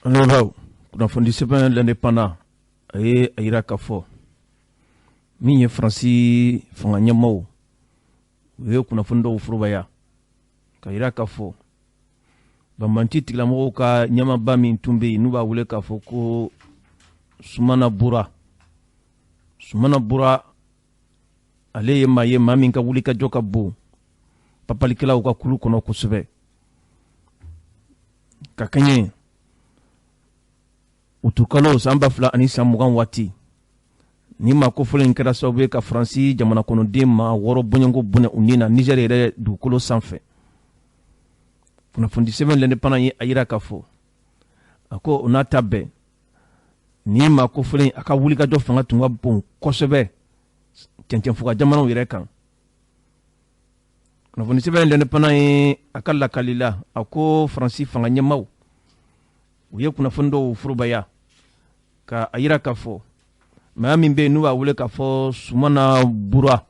An kunnafoni sɛbɛn L'Indépendant, a ye a yira k'a fɔ min ye Faransi fanga ɲɛmaaw, u ye kunnafoni dɔw forobaya ka yira k'a fɔ banbanci tigilamɔgɔw ka ɲɛmaaba min tun bɛ yen, n'u b'a wele k'a fɔ ko Sumana Bura. Sumana Bura, ale ye maa ye, maa min ka wulikajɔ ka bon papalikɛlaw ka kulu kɔnɔ kosɛbɛ. Ka kɛɲɛ utukalo san 2020 waati ni maa kofɔlen in kɛra sababu ye ka Faransi jamana kɔnɔden maa 6 bɔɲɔgɔnko bɔnɛ u ni na Niger yɛrɛ dugukolo sanfɛ. Kunnafoni sɛbɛn L'Indépendant ye a yira k'a fɔ a ko o n'a ta bɛɛ, ni maa kofɔlen, a ka wulikajɔ fanga tun ka bon kosɛbɛ cɛncɛnfuga jamanaw yɛrɛ kan. Kunnafoni sɛbɛn L'Indépendant ye a ka lakali la, a ko Faransi fanga ɲɛmaaw, u ye kunnafoni dɔw forobaya ka a yira k'a fɔ maa min bɛ yen, n'u b'a wele k'a fɔ Sumana Bura.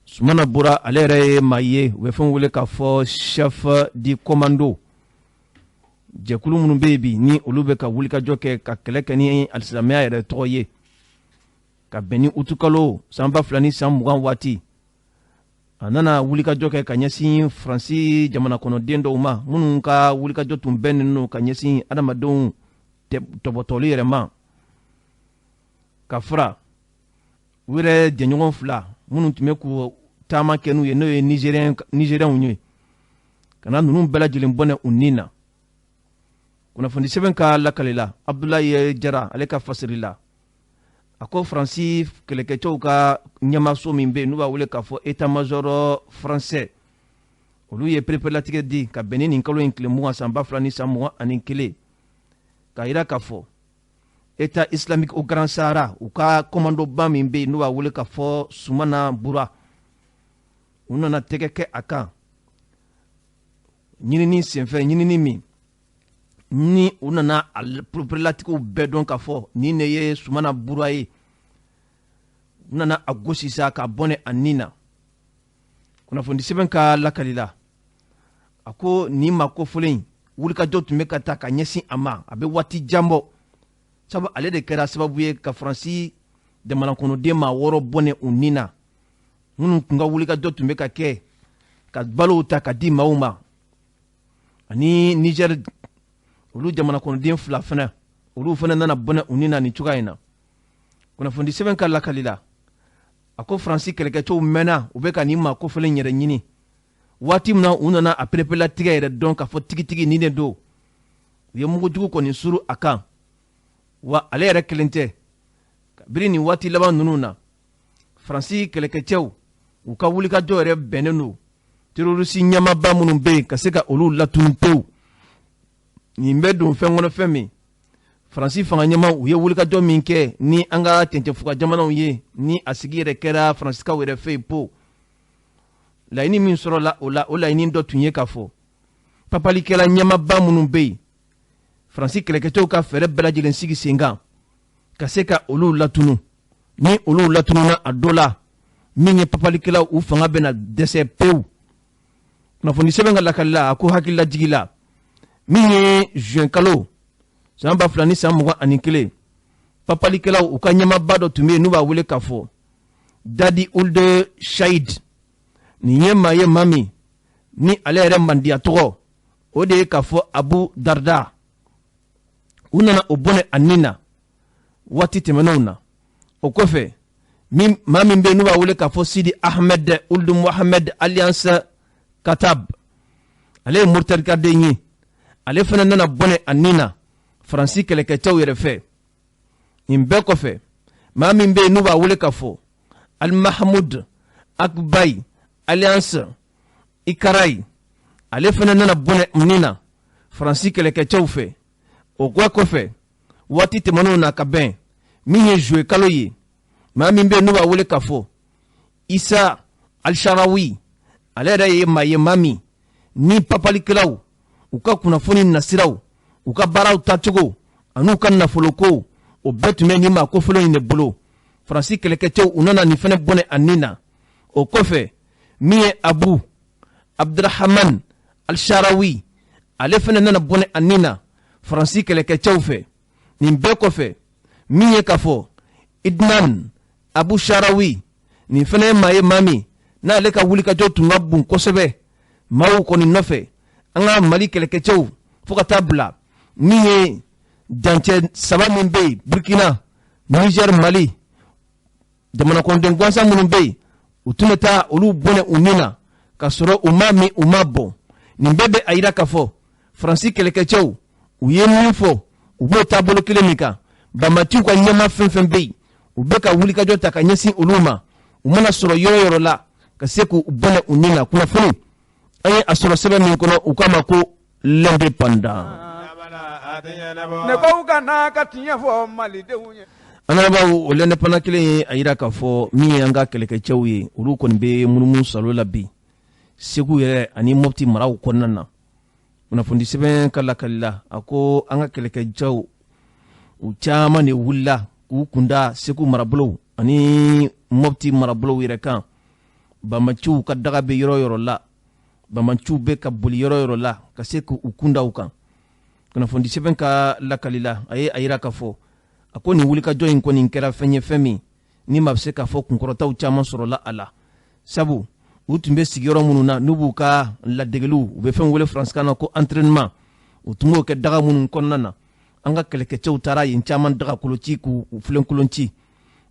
Sumana Bura, ale yɛrɛ ye maa ye, u bɛ fɛn wele k'a fɔ chef du commando jɛkulu minnu bɛ yen bi, ni olu bɛ ka wulikajɔ kɛ ka kɛlɛ kɛ ni alisilamɛya yɛrɛ tɔgɔ ye. Ka bɛn ni utukalo san 2020 waati, a nana wulikajɔ kɛ ka ɲɛsin Faransi jamana kɔnɔden dɔw ma, minnu ka wulikajɔ tun bɛnnen don ka ɲɛsin adamadenw tɔbɔtɔli yɛrɛ ma, ka fara u yɛrɛ jɛɲɔgɔn fila minnu tun bɛ k'u taama kɛ n'u ye, n'o ye Nigériens ye, ka na ninnu bɛɛ lajɛlen bɔnɛ u ni na. Kunnafoni sɛbɛn ka lakali la, Abdoulaye Jara, ale ka fasiri la, a ko Faransi kɛlɛkɛcɛw ka ɲɛmaaso min bɛ yen, n'u b'a wele k'a fɔ état major français, olu ye pereperelatigɛ di ka bɛn ni nin kalo in tile 20 san 2021, k'a yira k'a fɔ État islamique au Grand Sahara, u ka commando ba min bɛ yen, n'u b'a wele k'a fɔ Sumana Bura, u nana tɛgɛ kɛ a kan ɲinini senfɛ, ɲinini min ni u nana a pereperelatigɛw bɛɛ dɔn k'a fɔ nin de ye Sumana Bura ye. U nana a gosi sa ka bɔnɛ a nin na. Kunnafoni sɛbɛn ka lakali la, a ko nin maa kofɔlen, wulikajɔ tun bɛ ka ta ka ɲɛsin a ma a bɛ waati jan bɔ, sabu ale de kɛra sababu ye ka Faransi jamana kɔnɔden maa 6 bɔnɛ u nin na, minnu tun ka wulikajɔ tun bɛ ka kɛ ka balow ta ka di maaw ma, ani Niger olu jamana kɔnɔden fila fana, olu fana nana bɔnɛ u nin na nin cogoya in na. Kunnafoni sɛbɛn ka lakali la, a ko Faransi kɛlɛkɛcɛw mɛnna u bɛ ka nin maa kofɔlen yɛrɛ ɲini. Waati min na u nana a perepelatigɛ yɛrɛ dɔn k'a fɔ tigitigi nin de don, u ye mugujugu kɔni suru a kan. Wa ale yɛrɛ kelen tɛ. Kabini nin waati laban ninnu na, Faransi kɛlɛkɛcɛw u ka wulikajɔ yɛrɛ bɛnnen don terorisi ɲɛmaaba minnu bɛ yen ka se ka olu latunu pewu. Nin bɛ don fɛn kɔnɔ fɛn min Faransi fanga ɲɛmaw u ye wulikajɔ min kɛ ni an ka cɛncɛnfuga jamanaw ye, ni a sigi yɛrɛ kɛra Faransikaw yɛrɛ fɛ yen po. Laɲini min sɔrɔla o la, o laɲini dɔ tun ye k'a fɔ papalikɛla ɲɛmaaba minnu bɛ yen, Faransi kɛlɛkɛcɛw ka fɛɛrɛ bɛɛ lajɛlen sigi sen kan ka se ka olu latunu. Ni olu latununa a dɔ la, min ye papalikɛlaw u fanga bɛna dɛsɛ pewu. Kunnafoni sɛbɛn ka lakali la, a ko hakililajigi la, min ye juin kalo san 2021, papalikɛlaw u ka ɲɛmaaba dɔ tun bɛ yen n'u b'a wele k'a fɔ Dadi Ould Shahid. Nin ye maa ye, maa min ni ale yɛrɛ mandiya tɔgɔ o de ye k'a fɔ Abu Darda. U nana o bɔnɛ a nin na waati tɛmɛnenw na. O kɔfɛ, maa min bɛ yen n'u b'a wele k'a fɔ Sidi Ahmed Ould Mohamed alias Katab, ale ye Moritanikaden ye, ale fana nana bɔnɛ a nin na Faransi kɛlɛkɛcɛw yɛrɛ fɛ. Nin bɛɛ kɔfɛ, maa min bɛ yen n'u b'a wele k'a fɔ Al-Mahmoud Akbayi alias Ikarayi, ale fana nana bɔnɛ nin na Faransi kɛlɛkɛcɛw fɛ. O kɔfɛ, waati tɛmɛnenw na ka bɛn min ye juillet kalo ye, maa min bɛ yen n'u b'a wele k'a fɔ Isa Al-Sharawi, ale yɛrɛ ye maa ye, maa min ni papalikɛlaw u ka kunnafoni nasiraw, u ka baaraw taacogo an'u ka nafoloko, o bɛɛ tun bɛ nin maa kofɔlen in de bolo. Faransi kɛlɛkɛcɛw u nana nin fana bɔnɛ a nin na. O kɔfɛ, min ye Abu Abdurahman Al-Sharawi, ale fana nana bɔnɛ a nin na Faransi kɛlɛkɛcɛw fɛ. Nin bɛɛ kɔfɛ, min ye k'a fɔ Idnan Abu Sharawi, nin fana ye maa ye, maa min n'ale ka wulikajɔ tun ka bon kosɛbɛ maaw kɔni nɔfɛ an ka Mali kɛlɛkɛcɛw, fo ka taa bila min ye dancɛ saba min bɛ yen, Burkina, Niger, Mali, jamana kɔnɔden gansan minnu bɛ yen, u tun bɛ taa olu bɔnɛ u nin na ka sɔrɔ u ma min, u ma bɔn. Nin bɛɛ bɛ a yira k'a fɔ Faransi kɛlɛkɛcɛw u ye min fɔ, u b'o taabolo kelen min kan. Banbatiw ka ɲɛma fɛn fɛn bɛ yen, u bɛ ka wulikajɔ ta ka ɲɛsin olu ma, u mana sɔrɔ yɔrɔ yɔrɔ la ka se k'u bɔnɛ u nin na. Kunnafoni an ye a sɔrɔ sɛbɛn min kɔnɔ, u k'a ma ko L'Indépendant. Ne ko ka n'a ka tiɲɛ fɔ Malidenw ye. An lamɛnbaaw, o L'Indépendant kelen ye a yira k'a fɔ min ye an ka kɛlɛkɛcɛw ye, olu kɔni bɛ munumunu salo la bi Segu yɛrɛ ani Mopti maraw kɔnɔna na. Kunnafoni sɛbɛn ka lakali la, a ko an ka kɛlɛkɛcɛw u caman de wulila k'u kunda Segu marabolow ani Mopti marabolow yɛrɛ kan. Banbaciw ka daga bɛ yɔrɔ yɔrɔ la, banbaciw bɛ ka boli yɔrɔ yɔrɔ la ka se k'u kunda u kan. Kunnafoni sɛbɛn ka lakali la, a ye a yira k'a fɔ a ko nin wulikajɔ in kɔni kɛra fɛn ye, fɛn min ni maa bɛ se k'a fɔ kunkɔrɔtaw caman sɔrɔla a la, sabu u tun bɛ sigiyɔrɔ minnu na n'u b'u ka ladegeliw, u bɛ fɛn wele faransikan na ko entraînement, u tun b'o kɛ daga minnu kɔnɔna na, an ka kɛlɛkɛcɛw taara yen caman dagakolo ci k'u filenkolon ci.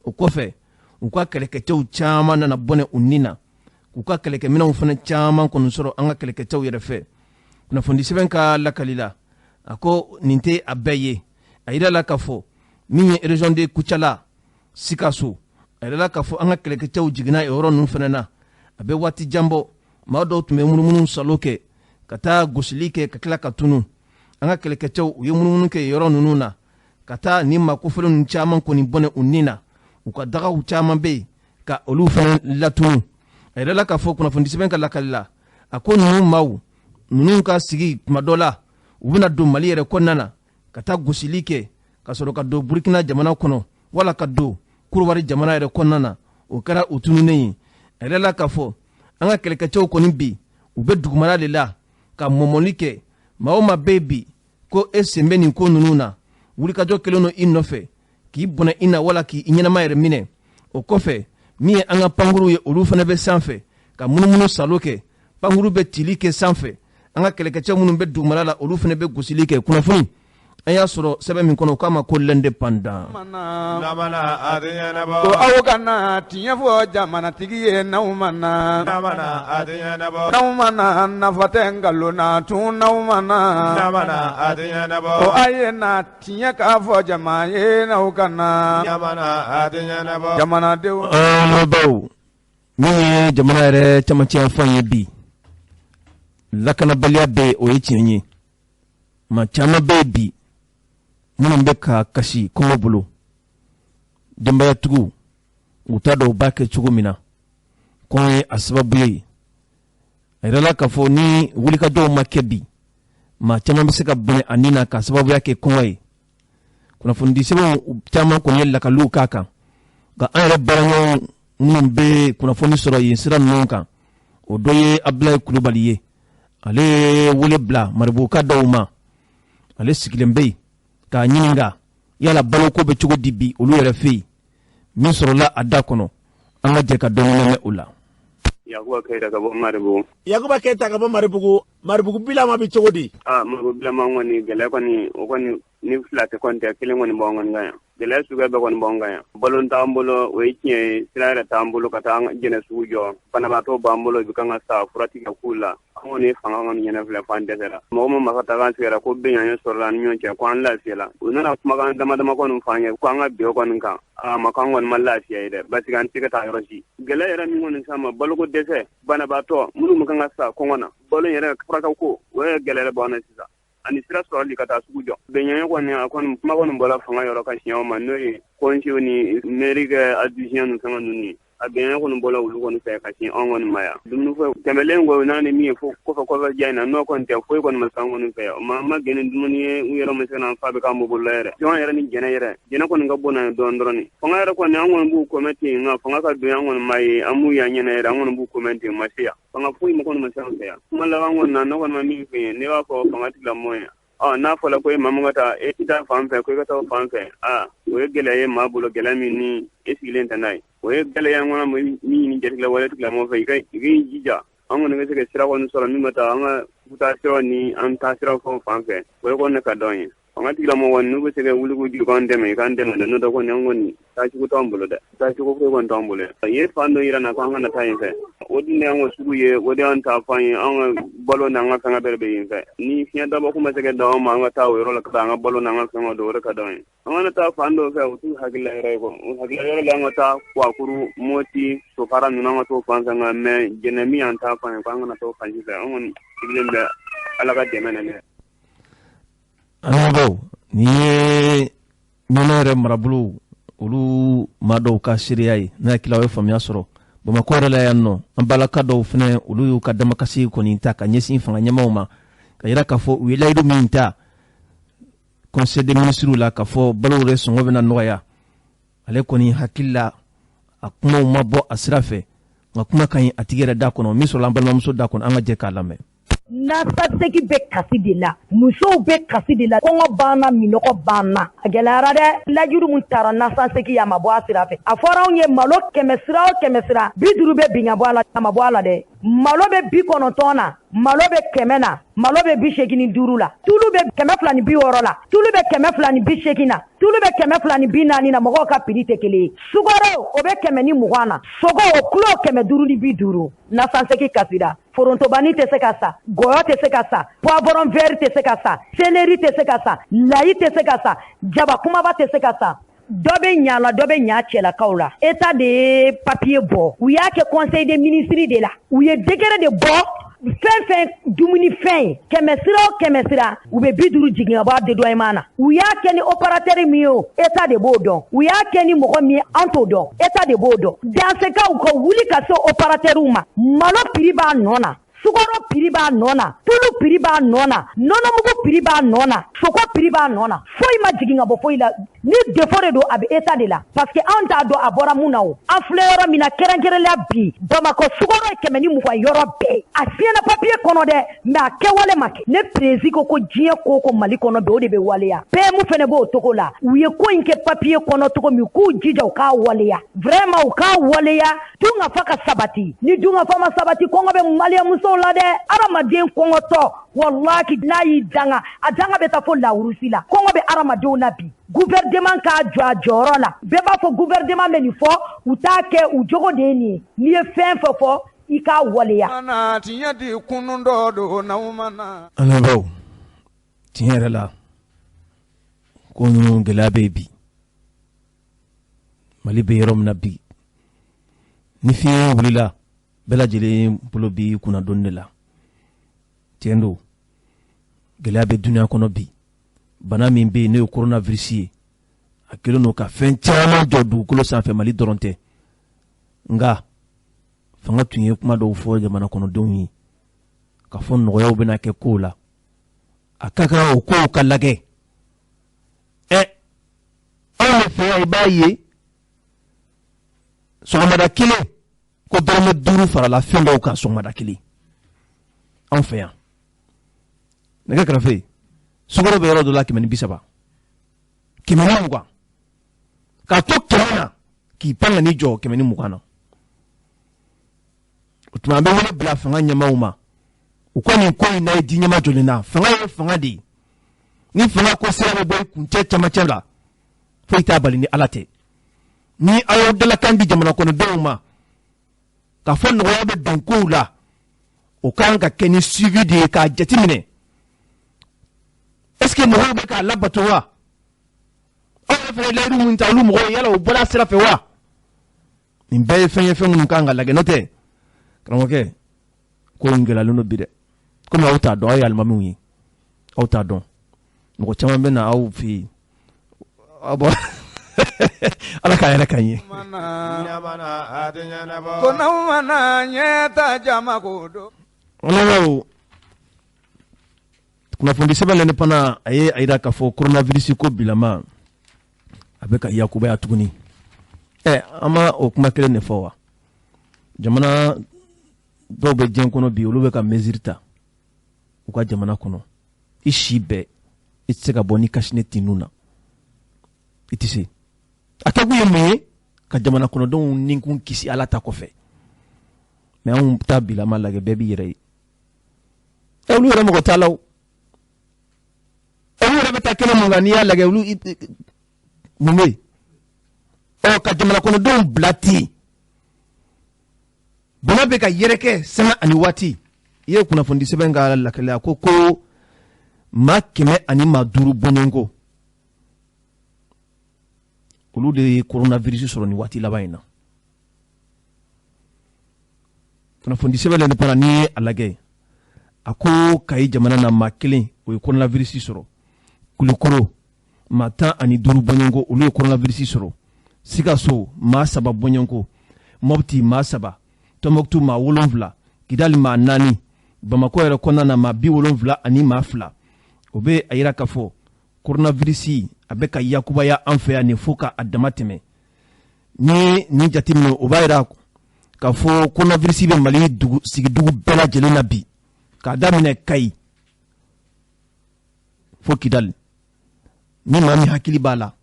O kɔfɛ, u ka kɛlɛkɛcɛw caman nana bɔnɛ u nin na, k'u ka kɛlɛkɛminɛnw fana caman kɔni sɔrɔ an ka kɛlɛkɛcɛw yɛrɛ fɛ. Kunnafoni sɛbɛn ka lakali la, a ko nin tɛ a bɛɛ ye. A yirala k'a fɔ min ye région de Kucala, Sikaso, a yirala k'a fɔ an ka kɛlɛkɛcɛw jiginna yɔrɔ ninnu fana na. A bɛ waati jan bɔ, maa dɔw tun bɛ munumunu salo kɛ ka taa gosili kɛ ka tila ka tunu. An ka kɛlɛkɛcɛw u ye munumunu kɛ yɔrɔ ninnu na ka taa nin maa kofɔlen ninnu caman kɔni bɔnɛ u nin na, u ka dagaw caman bɛ yen ka olu fana latunu. A yirala k'a fɔ kunnafoni sɛbɛn ka lakali la, a ko ninnu maaw ninnu ka sigi tuma dɔ la, u bɛna don Mali yɛrɛ kɔnɔna na ka taa gosili kɛ ka sɔrɔ ka don Burkina jamana kɔnɔ wala ka don Korowari jamana yɛrɛ kɔnɔna na. O kɛra u tununnen ye. A yirala k'a fɔ an ka kɛlɛkɛcɛw kɔni bi u bɛ dugumana de la ka mɔmɔli kɛ. Maa o maa bɛ yen bi ko e sen bɛ nin ko ninnu na, wulikajɔ kɛlen don i nɔfɛ k'i bɔnɛ i na wala k'i ɲɛnama yɛrɛ minɛ. O kɔfɛ, min ye an ka pankuru ye, olu fana bɛ sanfɛ ka munumunu salo kɛ. Pankuru bɛ cili kɛ sanfɛ, an ka kɛlɛkɛcɛ minnu bɛ dugumana la, olu fana bɛ gosili kɛ. Kunnafoni An y'a sɔrɔ sɛbɛn min kɔnɔ, o k'a ma ko L'Indépendant. Ko aw kana tiɲɛ fɔ jamanatigi ye n'aw ma na, n'aw ma na, nafa tɛ nkalon na tun, n'aw ma na, ko a ye na tiɲɛ k'a fɔ jama ye, n'aw kana jamanadenw. Baw, min ye jamana yɛrɛ camancɛ yanfan ye bi, lakanabaliya bɛ yen, o ye tiɲɛ ye. Maa caman bɛ yen bi minnu bɛ ka kasi kɔngɔ bolo, denbayatigiw u t'a dɔn u b'a kɛ cogo min na, kɔngɔ ye a sababu ye. A yirala k'a fɔ ni wulikajɔw ma kɛ bi, maa caman bɛ se ka bɔnɛ a nin na k'a sababuya kɛ kɔngɔ ye. Kunnafonidi sɛbɛnw caman kɔni ye lakaliw k'a kan, nka an yɛrɛ baaraɲɔgɔn minnu bɛ kunnafoni sɔrɔ yen sira ninnu kan, o dɔ ye Abulayi Kulubali ye. Ale ye wele bila Maribuka dɔw ma, ale sigilen bɛ yen k'a ɲininka yala baloko bɛ cogo di bi olu yɛrɛ fɛ yen. Min sɔrɔla a da kɔnɔ, an ka jɛ ka dɔɔnin lamɛn o la. Yakuba Keyita ka bɔ Maribugu. Yakuba Keyita ka bɔ Maribugu. Maribugu bilama bɛ cogo di? Aa, Maribugu bilama kɔni, gɛlɛya kɔni, o kɔni ni fila tɛ kɔni tɛ, kelen kɔni b'an kɔni kan yan. Gɛlɛya suguya bɛɛ kɔni b'an kan yan. Balo t'an bolo, o ye tiɲɛ ye. Sira yɛrɛ t'an bolo ka taa jɛnɛ sugu jɔ. Banabaatɔ b'an bolo, u bɛ kan ka sa, fura ti ka k'u la. An kɔni ye fanga kɔni ɲɛnɛ filɛ f'an dɛsɛra. Mɔgɔ min masa ta k'an sigira ko bɛn ye sɔrɔla an ni ɲɔgɔn cɛ, ko an lafiyala. U nana kumakan dama dama kɔni f'an ye ko an ka bin o kɔni kan. A ma k'an kɔni ma lafiya ye dɛ, parce que an tɛ se ka taa yɔrɔ si. Gɛlɛya yɛrɛ min kɔni s'an ma, baloko dɛsɛ, banabaatɔ minnu bɛ kan ka sa kɔngɔ na, balo yɛrɛ furakɛw ko, o ye gɛlɛya b'an na sisan. Ani sira sɔrɔli ka taa sugu jɔ. Bɛnɲɔgɔnya kɔni, a kɔni kuma kɔni bɔra fanga yɔrɔ ka siɲɛ ma, n'o ye conseil ni mairie kɛ adjoint ni fɛngɛ ninnu ye. A bɛnɲɔgɔnya kɔni bɔra olu kɔni fɛ ka siɲɛ anw kɔni ma yan. Dumuni foyi tɛmɛlen kɔ n'a ni min ye fo kɔfɛ kɔfɛ ja in na, n'o kɔni tɛ foyi kɔni ma se an kɔni fɛ yan. Ma ma gɛn ni dumuni ye, u yɛrɛ ma se ka n'an fa bɛ k'an bolo la yɛrɛ. Jɔn yɛrɛ ni jɛnɛ yɛrɛ. Jɛnɛ kɔni ka bon n'a ye dɔɔni dɔɔni. Fanga yɛrɛ kɔni, an kɔni b'u kɔmɛ ten, nka fanga ka don an kɔni ma ye, an b'u y'an ɲɛna yɛrɛ, an kɔni b'u kɔmɛ ten, ma se yan. Fanga foyi ma kɔni ma se an fɛ yan. Kuma laban kɔni na, ne kɔni ma min f'i ye, ne b'a fɔ fanga tigilamɔgɔ ye. Ɔ, n'a fɔra ko e maa min ka taa, e tɛ taa fan fɛ, ko i ka taa o fan fɛ, aa, o ye gɛlɛya ye maa bolo, gɛlɛya min ni e sigilen tɛ n'a ye. O ye gɛlɛya kɔnɔ min ɲini jatigila wale tigilamɔgɔ fɛ, i k'i jija. An kɔni bɛ se ka sira kɔni sɔrɔ min bɛ taa an ka taa siraw ni an taa siraw fɛnw fan fɛ, o ye kɔni ka dɔn ye. Fanga tigilamɔgɔ kɔni, n'u bɛ se ka wuli k'u jɔ k'an dɛmɛ, i k'an dɛmɛ dɛ, n'o tɛ kɔni an kɔni taacogo t'an bolo dɛ, taacogo foyi kɔni t'an bolo. I ye fan dɔ yira n na k'an kana taa yen fɛ, o dun de y'an ka sugu ye, o de y'an ta fan ye, an ka balo n'an ka fɛngɛ bɛɛ bɛ yen fɛ. Ni fiɲɛ dabɔ kun ma se ka d'an ma, an ka taa o yɔrɔ la ka taa an ka balo n'an ka fɛngɛ don, o de ka d'an ye. An kana taa fan dɔw fɛ, o t'u hakilila yɔrɔ ye kɔ. U hakilila yɔrɔ la, an ka taa Kuwakuru, Moti, Sofara ninnu, an ka t'o fan fɛ, nka mais Jɛnɛ min y'an ta fan ye, k'an kana taa o fan si fɛ. An kɔni sigilen bɛ Ala ka dɛmɛ na dɛ. An baw, nin ye Ɲɔnɔ yɛrɛ marabolo olu maa dɔw ka seereya ye. Ne hakili la, aw ye faamuya sɔrɔ. Bamakɔ yɛrɛ la yan nɔ, an balaka dɔw fɛnɛ, olu y'u ka damakasi kɔni ta ka ɲɛsin fanga ɲɛmaaw ma, ka yira k'a fɔ u ye layidu min ta conseil des ministres la k'a fɔ balo yɛrɛ sɔngɔ bɛna nɔgɔya, ale kɔni hakili la a kumaw ma bɔ a sira fɛ, nka kuma ka ɲi a tigi yɛrɛ da kɔnɔ. Min sɔrɔla an balimamuso da kɔnɔ, an ka jɛ k'a lamɛn. Nasasegi bɛ kasi de la, musow bɛ kasi de la, kɔngɔ banna, minɔgɔ banna, a gɛlɛyara dɛ. Lajuru min taara nasasegi, a ma bɔ a sira fɛ. A fɔra anw ye malo 100 sira o 100 sira, 50 bɛ bin ka bɔ a la, a ma bɔ a la dɛ. Malo bɛ 90 na, malo bɛ 100 na, malo bɛ 85 la, tulu bɛ 260 la, tulu bɛ 280 na, tulu bɛ 240 na. Mɔgɔw ka prix tɛ kelen ye. Sukaro o bɛ 120 na, sogo o kilo 550. Nasansegi kasira, forontobani tɛ se ka sa, gɔyɔ tɛ se ka sa, poivron vert tɛ se ka sa, céleri tɛ se ka sa, layi tɛ se ka sa, jaba kumaba tɛ se ka sa. Dɔ bɛ ɲa la, dɔ bɛ ɲa cɛlakaw la. État de ye papier bɔ, u y'a kɛ conseil des ministres de la, u ye décret de bɔ. Fɛn fɛn dumunifɛn ye 100 sira o 100 sira, u bɛ 50 jigin ka bɔ a dédouanement na. U y'a kɛ ni opérateur min ye, o État de b'o dɔn. U y'a kɛ ni mɔgɔ min ye, an t'o dɔn, État de b'o dɔn. Dansekaw ka wuli ka se opérateur ma. Malo prix b'a nɔ na, sukaro prix b'a nɔ na, tulu prix b'a nɔ na, nɔnɔmugu prix b'a nɔ na, sogo prix b'a nɔ na. Foyi ma jigin ka bɔ foyi la. Ni défaut de don, a bɛ État de la, parce que anw t'a dɔn a bɔra mun na. O an filɛ yɔrɔ min na, kɛrɛnkɛrɛnnenya bi Bamakɔ, sukaro ye 120 yɔrɔ bɛɛ. A siɲɛna papier kɔnɔ dɛ, mais a kɛwale ma kɛ. Ne prési ko ko diɲɛ ko ko Mali kɔnɔ bi, o de bɛ waleya. PM fɛnɛ b'o togo la. U ye ko in kɛ papier kɔnɔ cogo min, k'u jija u k'a waleya, vraiment u k'a waleya. Dunkafa ka sabati. Ni dunkafa ma sabati, kɔngɔ bɛ maliyɛn musow adamadenw la dɛ. Adamaden kɔngɔtɔ, walahi, n'a y'i danga, a danga bɛ taa fo lawurusi la. Kɔngɔ bɛ adamadenw na bi. Gouvernement k'a jɔ a jɔyɔrɔ la. Bɛɛ b'a fɔ gouvernement bɛ nin fɔ, u t'a kɛ, u jogo de ye nin ye. N'i ye fɛn fɛn fɔ, i k'a waleya. Tiɲɛ di kunun dɔ don n'aw ma na. An lamɛnbaaw, tiɲɛ yɛrɛ la, ko ninnu gɛlɛya bɛ yen bi. Mali bɛ yɔrɔ min na bi, ni fiɲɛ wulila, bɛɛ lajɛlen bolo b'i kunna donni de la. Tiɲɛ don, gɛlɛya bɛ dunuya kɔnɔ bi. Bana min bɛ yen n'o ye coronavirus ye, a kɛlen don ka fɛn caman jɔ dugukolo sanfɛ, Mali dɔrɔn tɛ. Nka fanga tun ye kuma dɔw fɔ jamana kɔnɔdenw ye k'a fɔ nɔgɔyaw bɛna kɛ kow la, a ka kan o kow ka lajɛ. Anw de fɛ yan, i b'a ye sɔgɔmada kelen ko dɔrɔmɛ 5 farala fɛn dɔw kan sɔgɔmada kelen anw fɛ yan. Nɛgɛ kɛrɛfɛ, sukaro bɛ yɔrɔ dɔ la 130, 120, k'a to 100 na k'i pan ka n'i jɔ 120 na. O tuma an bɛ wele bila fanga ɲɛmaaw ma, u ka nin ko in n'a ye di ɲɛma jɔlen na. Fanga ye fanga de ye, ni fanga ko sira bɛ bɔ i kuncɛ camancɛ la, foyi t'a bali ni Ala tɛ. Ni aw y'aw dalakan di jamana kɔnɔdenw ma k'a fɔ nɔgɔya bɛ don kow la, o kan ka kɛ ni suivi de ye k'a jateminɛ. Est-ce que mɔgɔw bɛ k'a labato wa? Aw yɛrɛ fana ye layidu min ta olu mɔgɔw ye, yala o bɔra a sira fɛ wa? Nin bɛɛ ye fɛn ye, fɛn minnu kan ka lajɛ. N'o tɛ, karamɔgɔkɛ, ko in gɛlɛyalen don bi dɛ. Komi aw t'a dɔn, aw ye alimamiw ye, aw t'a dɔn. Mɔgɔ caman bɛ na aw fɛ yen. Aw bɔ Ala k'a yɛrɛ ka ɲɛ. Ko n'aw ma na ɲɛ ta jama ko don. Walaw, kunnafoni sɛbɛn L'Indépendant, a ye a yira k'a fɔ coronavirus ko bilama a bɛ ka yakubaya tuguni. An ma o kuma kelen de fɔ wa? Jamana dɔw bɛ diɲɛ kɔnɔ bi, olu bɛ ka mesure ta u ka jamana kɔnɔ. I si bɛɛ i tɛ se ka bɔ ni cache-nez t'i nun na, i tɛ se. A kɛkun ye mun ye? Ka jamana kɔnɔdenw ninkun kisi Ala ta kɔfɛ. Mais anw ta bilama lajɛ, bɛɛ b'i yɛrɛ ye. Olu yɛrɛ mɔgɔ t'a la o. Olu yɛrɛ bɛ taa kɛnɛ mun kan, n'i y'a lajɛ, olu mun bɛ yen? Ka jamana kɔnɔdenw bila ten, bana bɛ ka yɛrɛkɛ sanga ani waati. I ye kunnafoni sɛbɛn ka lakaliya ko maa 105 bɔɲɔgɔnko, olu de ye coronavirus sɔrɔ nin waati laban in na. Kunnafoni sɛbɛn L'Indépendant, n'i ye a lajɛ, a ko Kayi jamana na, maa 1 o ye coronavirus sɔrɔ. Kulukoro, maa 15 bɔɲɔgɔnko, olu ye coronavirus sɔrɔ. Sikaso, maa 3 bɔɲɔgɔnko. Mopti, maa 3. Tɔnbɔkutu, maa 7. Kidali, maa 4. Bamakɔ yɛrɛ kɔnɔna na, maa 72. O bɛ a yira k'a fɔ coronavirus a bɛ ka yakubaya an fɛ yan nin fo k'a dama tɛmɛ. Ni nin jateminɛ, o b'a yira k'a fɔ coronavirus bɛ Mali sigidugu bɛɛ lajɛlen na bi, k'a daminɛ Kayi fo Kidali. Ni maa min hakili b'a la,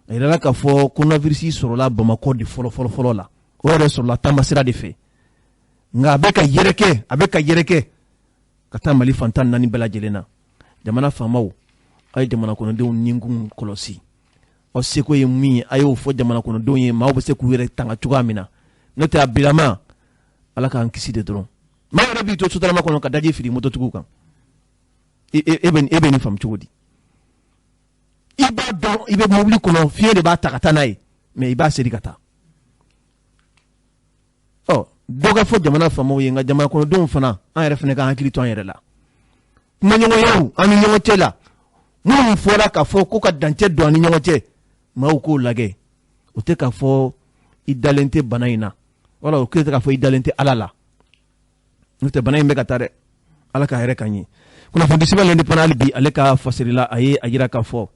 a yirala k'a fɔ coronavirus sɔrɔla Bamakɔ de fɔlɔ fɔlɔ fɔlɔ la. O yɛrɛ sɔrɔla taamasira de fɛ. Nka a bɛ ka yɛrɛkɛ, a bɛ ka yɛrɛkɛ ka taa Mali fan 14 bɛɛ lajɛlen na. Jamana faamaw, a ye jamana kɔnɔdenw ninkun kɔlɔsi. Aw seko ye min ye, a y'o fɔ jamana kɔnɔdenw ye, maaw bɛ se k'u yɛrɛ tanga cogoya min na. N'o tɛ, a bilama Ala k'an kisi de dɔrɔn. Maa yɛrɛ b'i to sotarama kɔnɔ ka daji fili mototigiw kan. E bɛ nin faamu cogo di? I b'a dɔn i bɛ mobili kɔnɔ, fiɲɛ de b'a ta ka taa n'a ye, mais i b'a seri ka taa. Dɔ ka fɔ jamana faamaw ye, nka jamana kɔnɔdenw fana, an yɛrɛ fana k'an hakili to an yɛrɛ la. Kumaɲɔgɔnyaw an ni ɲɔgɔn cɛ la, minnu fɔra k'a fɔ ko ka dancɛ don an ni ɲɔgɔn cɛ, maaw k'o lajɛ. O tɛ k'a fɔ i dalen tɛ bana in na, wala o tɛ k'a fɔ i dalen tɛ Ala la. N'o tɛ, bana in bɛ ka taa dɛ. Ala ka hɛrɛ k'an ye. Kunnafoni sɛbɛn L'Indépendant hali bi, ale ka fasiri la, a ye a yira k'a fɔ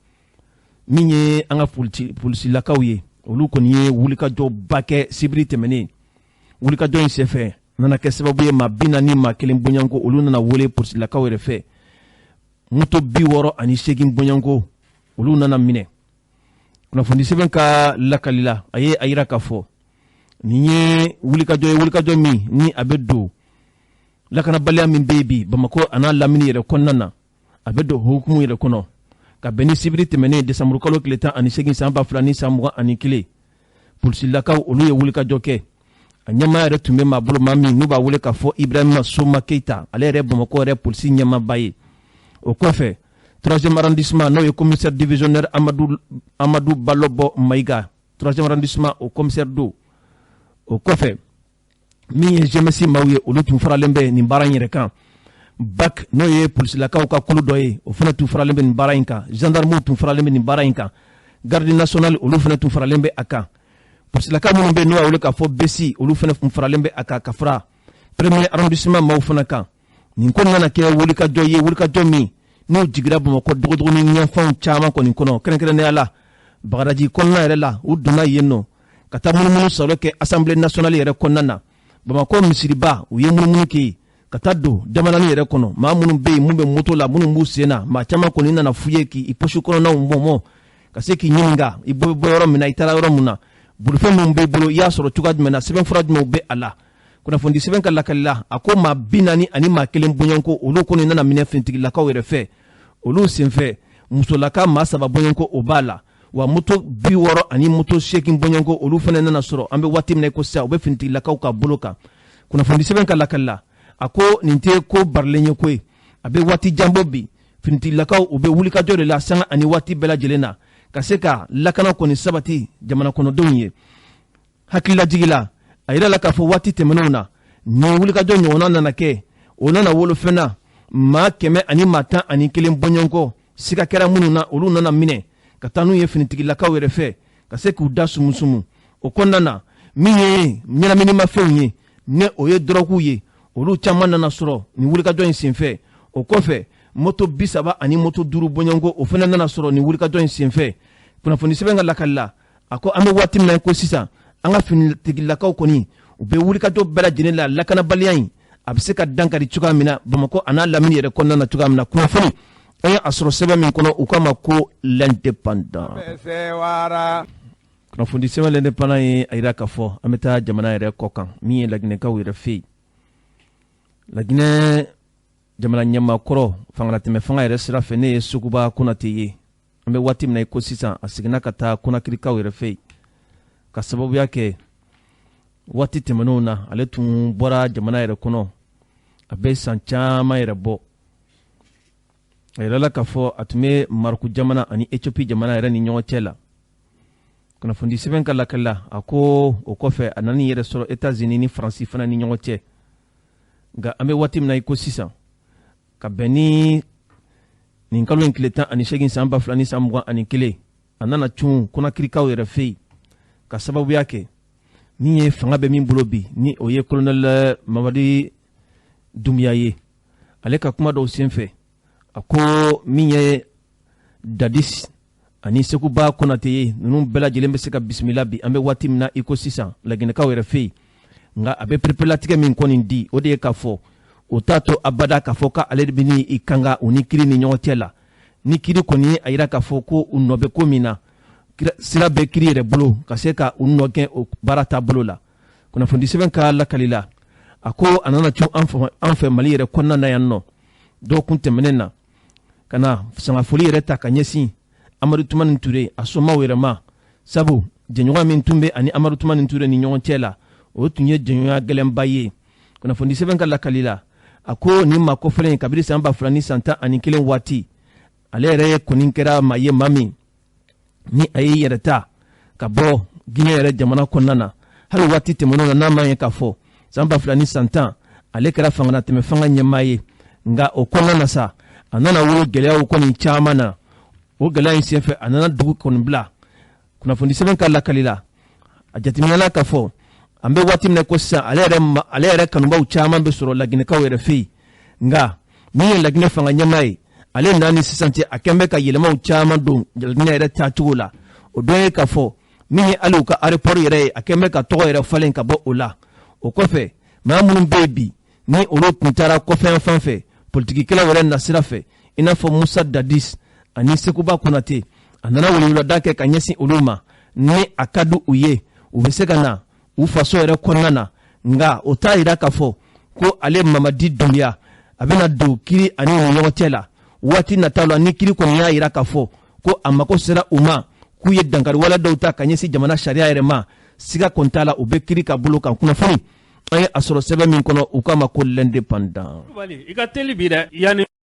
min ye an ka polisilakaw ye, olu kɔni ye wulikajɔba kɛ sibiri tɛmɛnen. Wulikajɔ in senfɛ nana kɛ sababu ye maa 41 bɔɲɔgɔnko, olu nana wele polisilakaw yɛrɛ fɛ. Moto 68 bɔɲɔgɔnko, olu nana minɛ. Kunnafoni sɛbɛn ka lakali la, a ye a yira k'a fɔ nin ye wulikajɔ ye, wulikajɔ min ni a bɛ don Lakanabaliya min bɛ yen bi Bamakɔ a n'a lamini yɛrɛ kɔnɔna na, a bɛ don hukumu yɛrɛ kɔnɔ ka bɛn ni sibiri tɛmɛnen desanburukalo tile 18 san 2021. Polisilakaw olu ye wulikajɔ kɛ. A ɲɛmaa yɛrɛ tun bɛ maa bolo, maa min n'u b'a wele k'a fɔ Ibrahima Soma Keyita, ale yɛrɛ Bamakɔ yɛrɛ polisi ɲɛmaaba ye. O kɔfɛ, troisième arrondissement, n'o ye commissaire divisionnaire Amadu Balɔbɔ Mayiga, troisième arrondissement o commissaire don. O kɔfɛ, min ye GMS maaw ye, olu tun faralen bɛ nin baara in yɛrɛ kan. BAC, n'o ye polisilakaw ka kulu dɔ ye, o fana tun faralen bɛ nin baara in kan. Gendarmew tun faralen bɛ nin baara in kan. Garde nationale, olu fana tun faralen bɛ a kan. Polisilakaw minnu bɛ yen n'u y'a wele k'a fɔ BSI, olu fana tun faralen bɛ a kan, ka fara premier arrondissement maaw fana kan. Nin ko nana kɛ wulikajɔ ye, wulikajɔ min n'u jigira Bamakɔ dogodogonin ɲɛfanw caman kɔni kɔnɔ, kɛrɛnkɛrɛnnenya la Bagadaji kɔnɔna yɛrɛ la. U donna yen nɔ ka taa munumunu salo kɛ Assemblée nationale yɛrɛ kɔnɔna na, Bamakɔ misiriba. U ye munumunu kɛ yen ka taa don damanani yɛrɛ kɔnɔ. Maa minnu bɛ yen, mun bɛ moto la, minnu b'u sen na, maa caman kɔni nana f'u ye k'i poche kɔnɔnaw mɔmɔ, ka se k'i ɲininka i bɔ bɔ yɔrɔ min na, i taara yɔrɔ min na, bolifɛn minnu b'i bolo, i y'a sɔrɔ cogoya jumɛn na, sɛbɛnfura jumɛnw bɛ a la. Kunnafoni sɛbɛn ka lakali la, a ko maa 41 bɔɲɔgɔnko, olu kɔni nana minɛ finitigilakaw yɛrɛ fɛ. Olu senfɛ, musolaka maa 3 bɔɲɔgɔnko, o b'a la wa. Moto 60 ani moto 8 bɔɲɔgɔnko, olu fana nana sɔrɔ. An bɛ waati min na i ko sisan, u bɛ finitigilakaw ka bolo kan. Kunnafoni sɛbɛn ka lakali la, a ko nin tɛ ko barilen ye ko ye, a bɛ waati jan bɔ bi. Finitigilakaw, u bɛ wulikajɔ de la sanga ani waati bɛɛ lajɛlen na, ka se ka lakana kɔni sabati jamana kɔnɔdenw ye. Hakililajigi la, a yira la k'a fɔ waati tɛmɛnenw na, nin wulikajɔ ɲɔgɔnna nana kɛ, o nana wolofɛn na maa 111 bɔɲɔgɔnkɔ, siga kɛra minnu na, olu nana minɛ ka taa n'u ye finitigilakaw yɛrɛ fɛ, ka se k'u da sumusumu. O kɔnɔna na, min ye ɲɛnaminimafɛnw ye, ne o ye dɔrɔguw ye, olu caman nana sɔrɔ nin wulikajɔ in senfɛ. O kɔfɛ, moto 30 ani moto 5 bɔɲɔgɔnko, o fana nana sɔrɔ nin wulikajɔ in senfɛ. Kunnafoni sɛbɛn ka lakali la, a ko an bɛ waati min na ko sisan, an ka finitigilakaw kɔni, u bɛ wulikajɔ bɛɛ lajɛlen la, lakanabaliya in a bɛ se ka dankari cogoya min na Bamakɔ a n'a lamini yɛrɛ kɔnɔna na cogoya min na. Kunnafoni an ye a sɔrɔ sɛbɛn min kɔnɔ, u k'a ma ko L'Indépendant. Kunnafoni sɛbɛn L'Indépendant ye a yira k'a fɔ an bɛ taa jamana yɛrɛ kɔ kan, min ye Laginɛkaw yɛrɛ fɛ yen. Laginɛ jamana ɲɛmaa kɔrɔ, fangalatɛmɛ fanga yɛrɛ sira fɛ, ne ye Seguba Konate ye, an bɛ waati min na i ko sisan, a seginna ka taa Konakirikaw yɛrɛ fɛ yen, ka sababuya kɛ waati tɛmɛnenw na, ale tun bɔra jamana yɛrɛ kɔnɔ a bɛ san caman yɛrɛ bɔ. A yirala k'a fɔ a tun bɛ Maroc jamana ani Ethiopie jamana yɛrɛ ni ɲɔgɔn cɛ la. Kunnafoni sɛbɛn ka lakali la, a ko o kɔfɛ, a nana yɛrɛ sɔrɔ États-Unis ni Faransi fana ni ɲɔgɔn cɛ. Nka an bɛ waati min na i ko sisan, ka bɛn ni nin kalo in tile 18 san 2021, a nana cun Konakirikaw yɛrɛ fɛ yen, ka sababuya kɛ min ye fanga bɛ min bolo bi, ni o ye colonel Mamadi Doumbouya ye. Ale ka kuma dɔw senfɛ, a ko min ye Dadis ani Sekuba Konate ye, ninnu bɛɛ lajɛlen bɛ se ka bisimila bi, an bɛ waati min na i ko sisan, Laginɛkaw yɛrɛ fɛ yen. Nka a bɛ pereperelatigɛ min kɔni di, o de ye k'a fɔ o t'a to abada k'a fɔ k'ale bɛ ni i kanga u ni kiri ni ɲɔgɔn cɛ la. Ni kiri kɔni ye a yira k'a fɔ ko u nɔ bɛ ko min na, sira bɛ kiri yɛrɛ bolo ka se ka u nɔ gɛn o baara taabolo la. Kunnafoni sɛbɛn ka lakali la, a ko a nana cun an fɛ Mali yɛrɛ kɔnɔna na yan nɔ dɔgɔkun tɛmɛnen na, ka na sangafoli yɛrɛ ta ka ɲɛsin Amadu Tumani Ture a somaw yɛrɛ ma, sabu jɛɲɔgɔn min tun bɛ ani Amadu Tumani Ture ni ɲɔgɔn cɛ la, o tun ye jɛɲɔgɔnya gɛlɛnba ye. Kunnafoni sɛbɛn ka lakali la, a ko nin maa kofɔlen in, kabini san 2011 waati, ale yɛrɛ kɔni kɛra maa ye, maa min ni a y'i yɛrɛ ta ka bɔ Guinée yɛrɛ jamana kɔnɔna na. Hali waati tɛmɛnenw na, n'a ma ye k'a fɔ san 2010, ale kɛra fangalatɛmɛ fanga ɲɛmaa ye. Nka o kɔnɔna na sa, a nana wolo gɛlɛyaw kɔni caman na. O gɛlɛya in senfɛ, a nana dugu kɔni bila. Kunnafoni sɛbɛn ka lakali la, a jateminɛna k'a fɔ an bɛ waati min na ko sisan, ale yɛrɛ kanubaw caman bɛ sɔrɔ Laginɛkaw yɛrɛ fɛ yen. Nka min ye Laginɛ fanga ɲɛmaa ye, ale n'a ni sisan cɛ, a kɛn bɛ ka yɛlɛmaw caman don Laginɛ yɛrɛ taacogo la. O dɔ ye k'a fɔ min ye hali u ka aéroport yɛrɛ ye, a kɛn bɛ ka tɔgɔ yɛrɛ falen ka bɔ o la. O kɔfɛ, maa minnu bɛ yen bi, ni olu tun taara kɔfɛ yan fan fɛ politikikɛlaw yɛrɛ nasira fɛ, i n'a fɔ Musa Dadis ani Sekuba Konate, a nana weleweleda kɛ ka ɲɛsin olu ma, ni a ka di u ye, u bɛ se ka na u faso yɛrɛ kɔnɔna na. Nka o t'a yira k'a fɔ Ko ale Mamadi Dunbiya, a bɛna don kiri ani ni ɲɔgɔn cɛ la waati nataw la, ni kiri kɔni y'a yira k'a fɔ ko a mako sera u ma, k'u ye dankari wale dɔw ta ka ɲɛsin jamana sariya yɛrɛ ma, siga kɔni t'a la, u bɛ kiri ka bolo kan. Kunnafoni an ye a sɔrɔ sɛbɛn min kɔnɔ, u k'a ma ko L'Indépendant. I ka teli bi dɛ, yanni.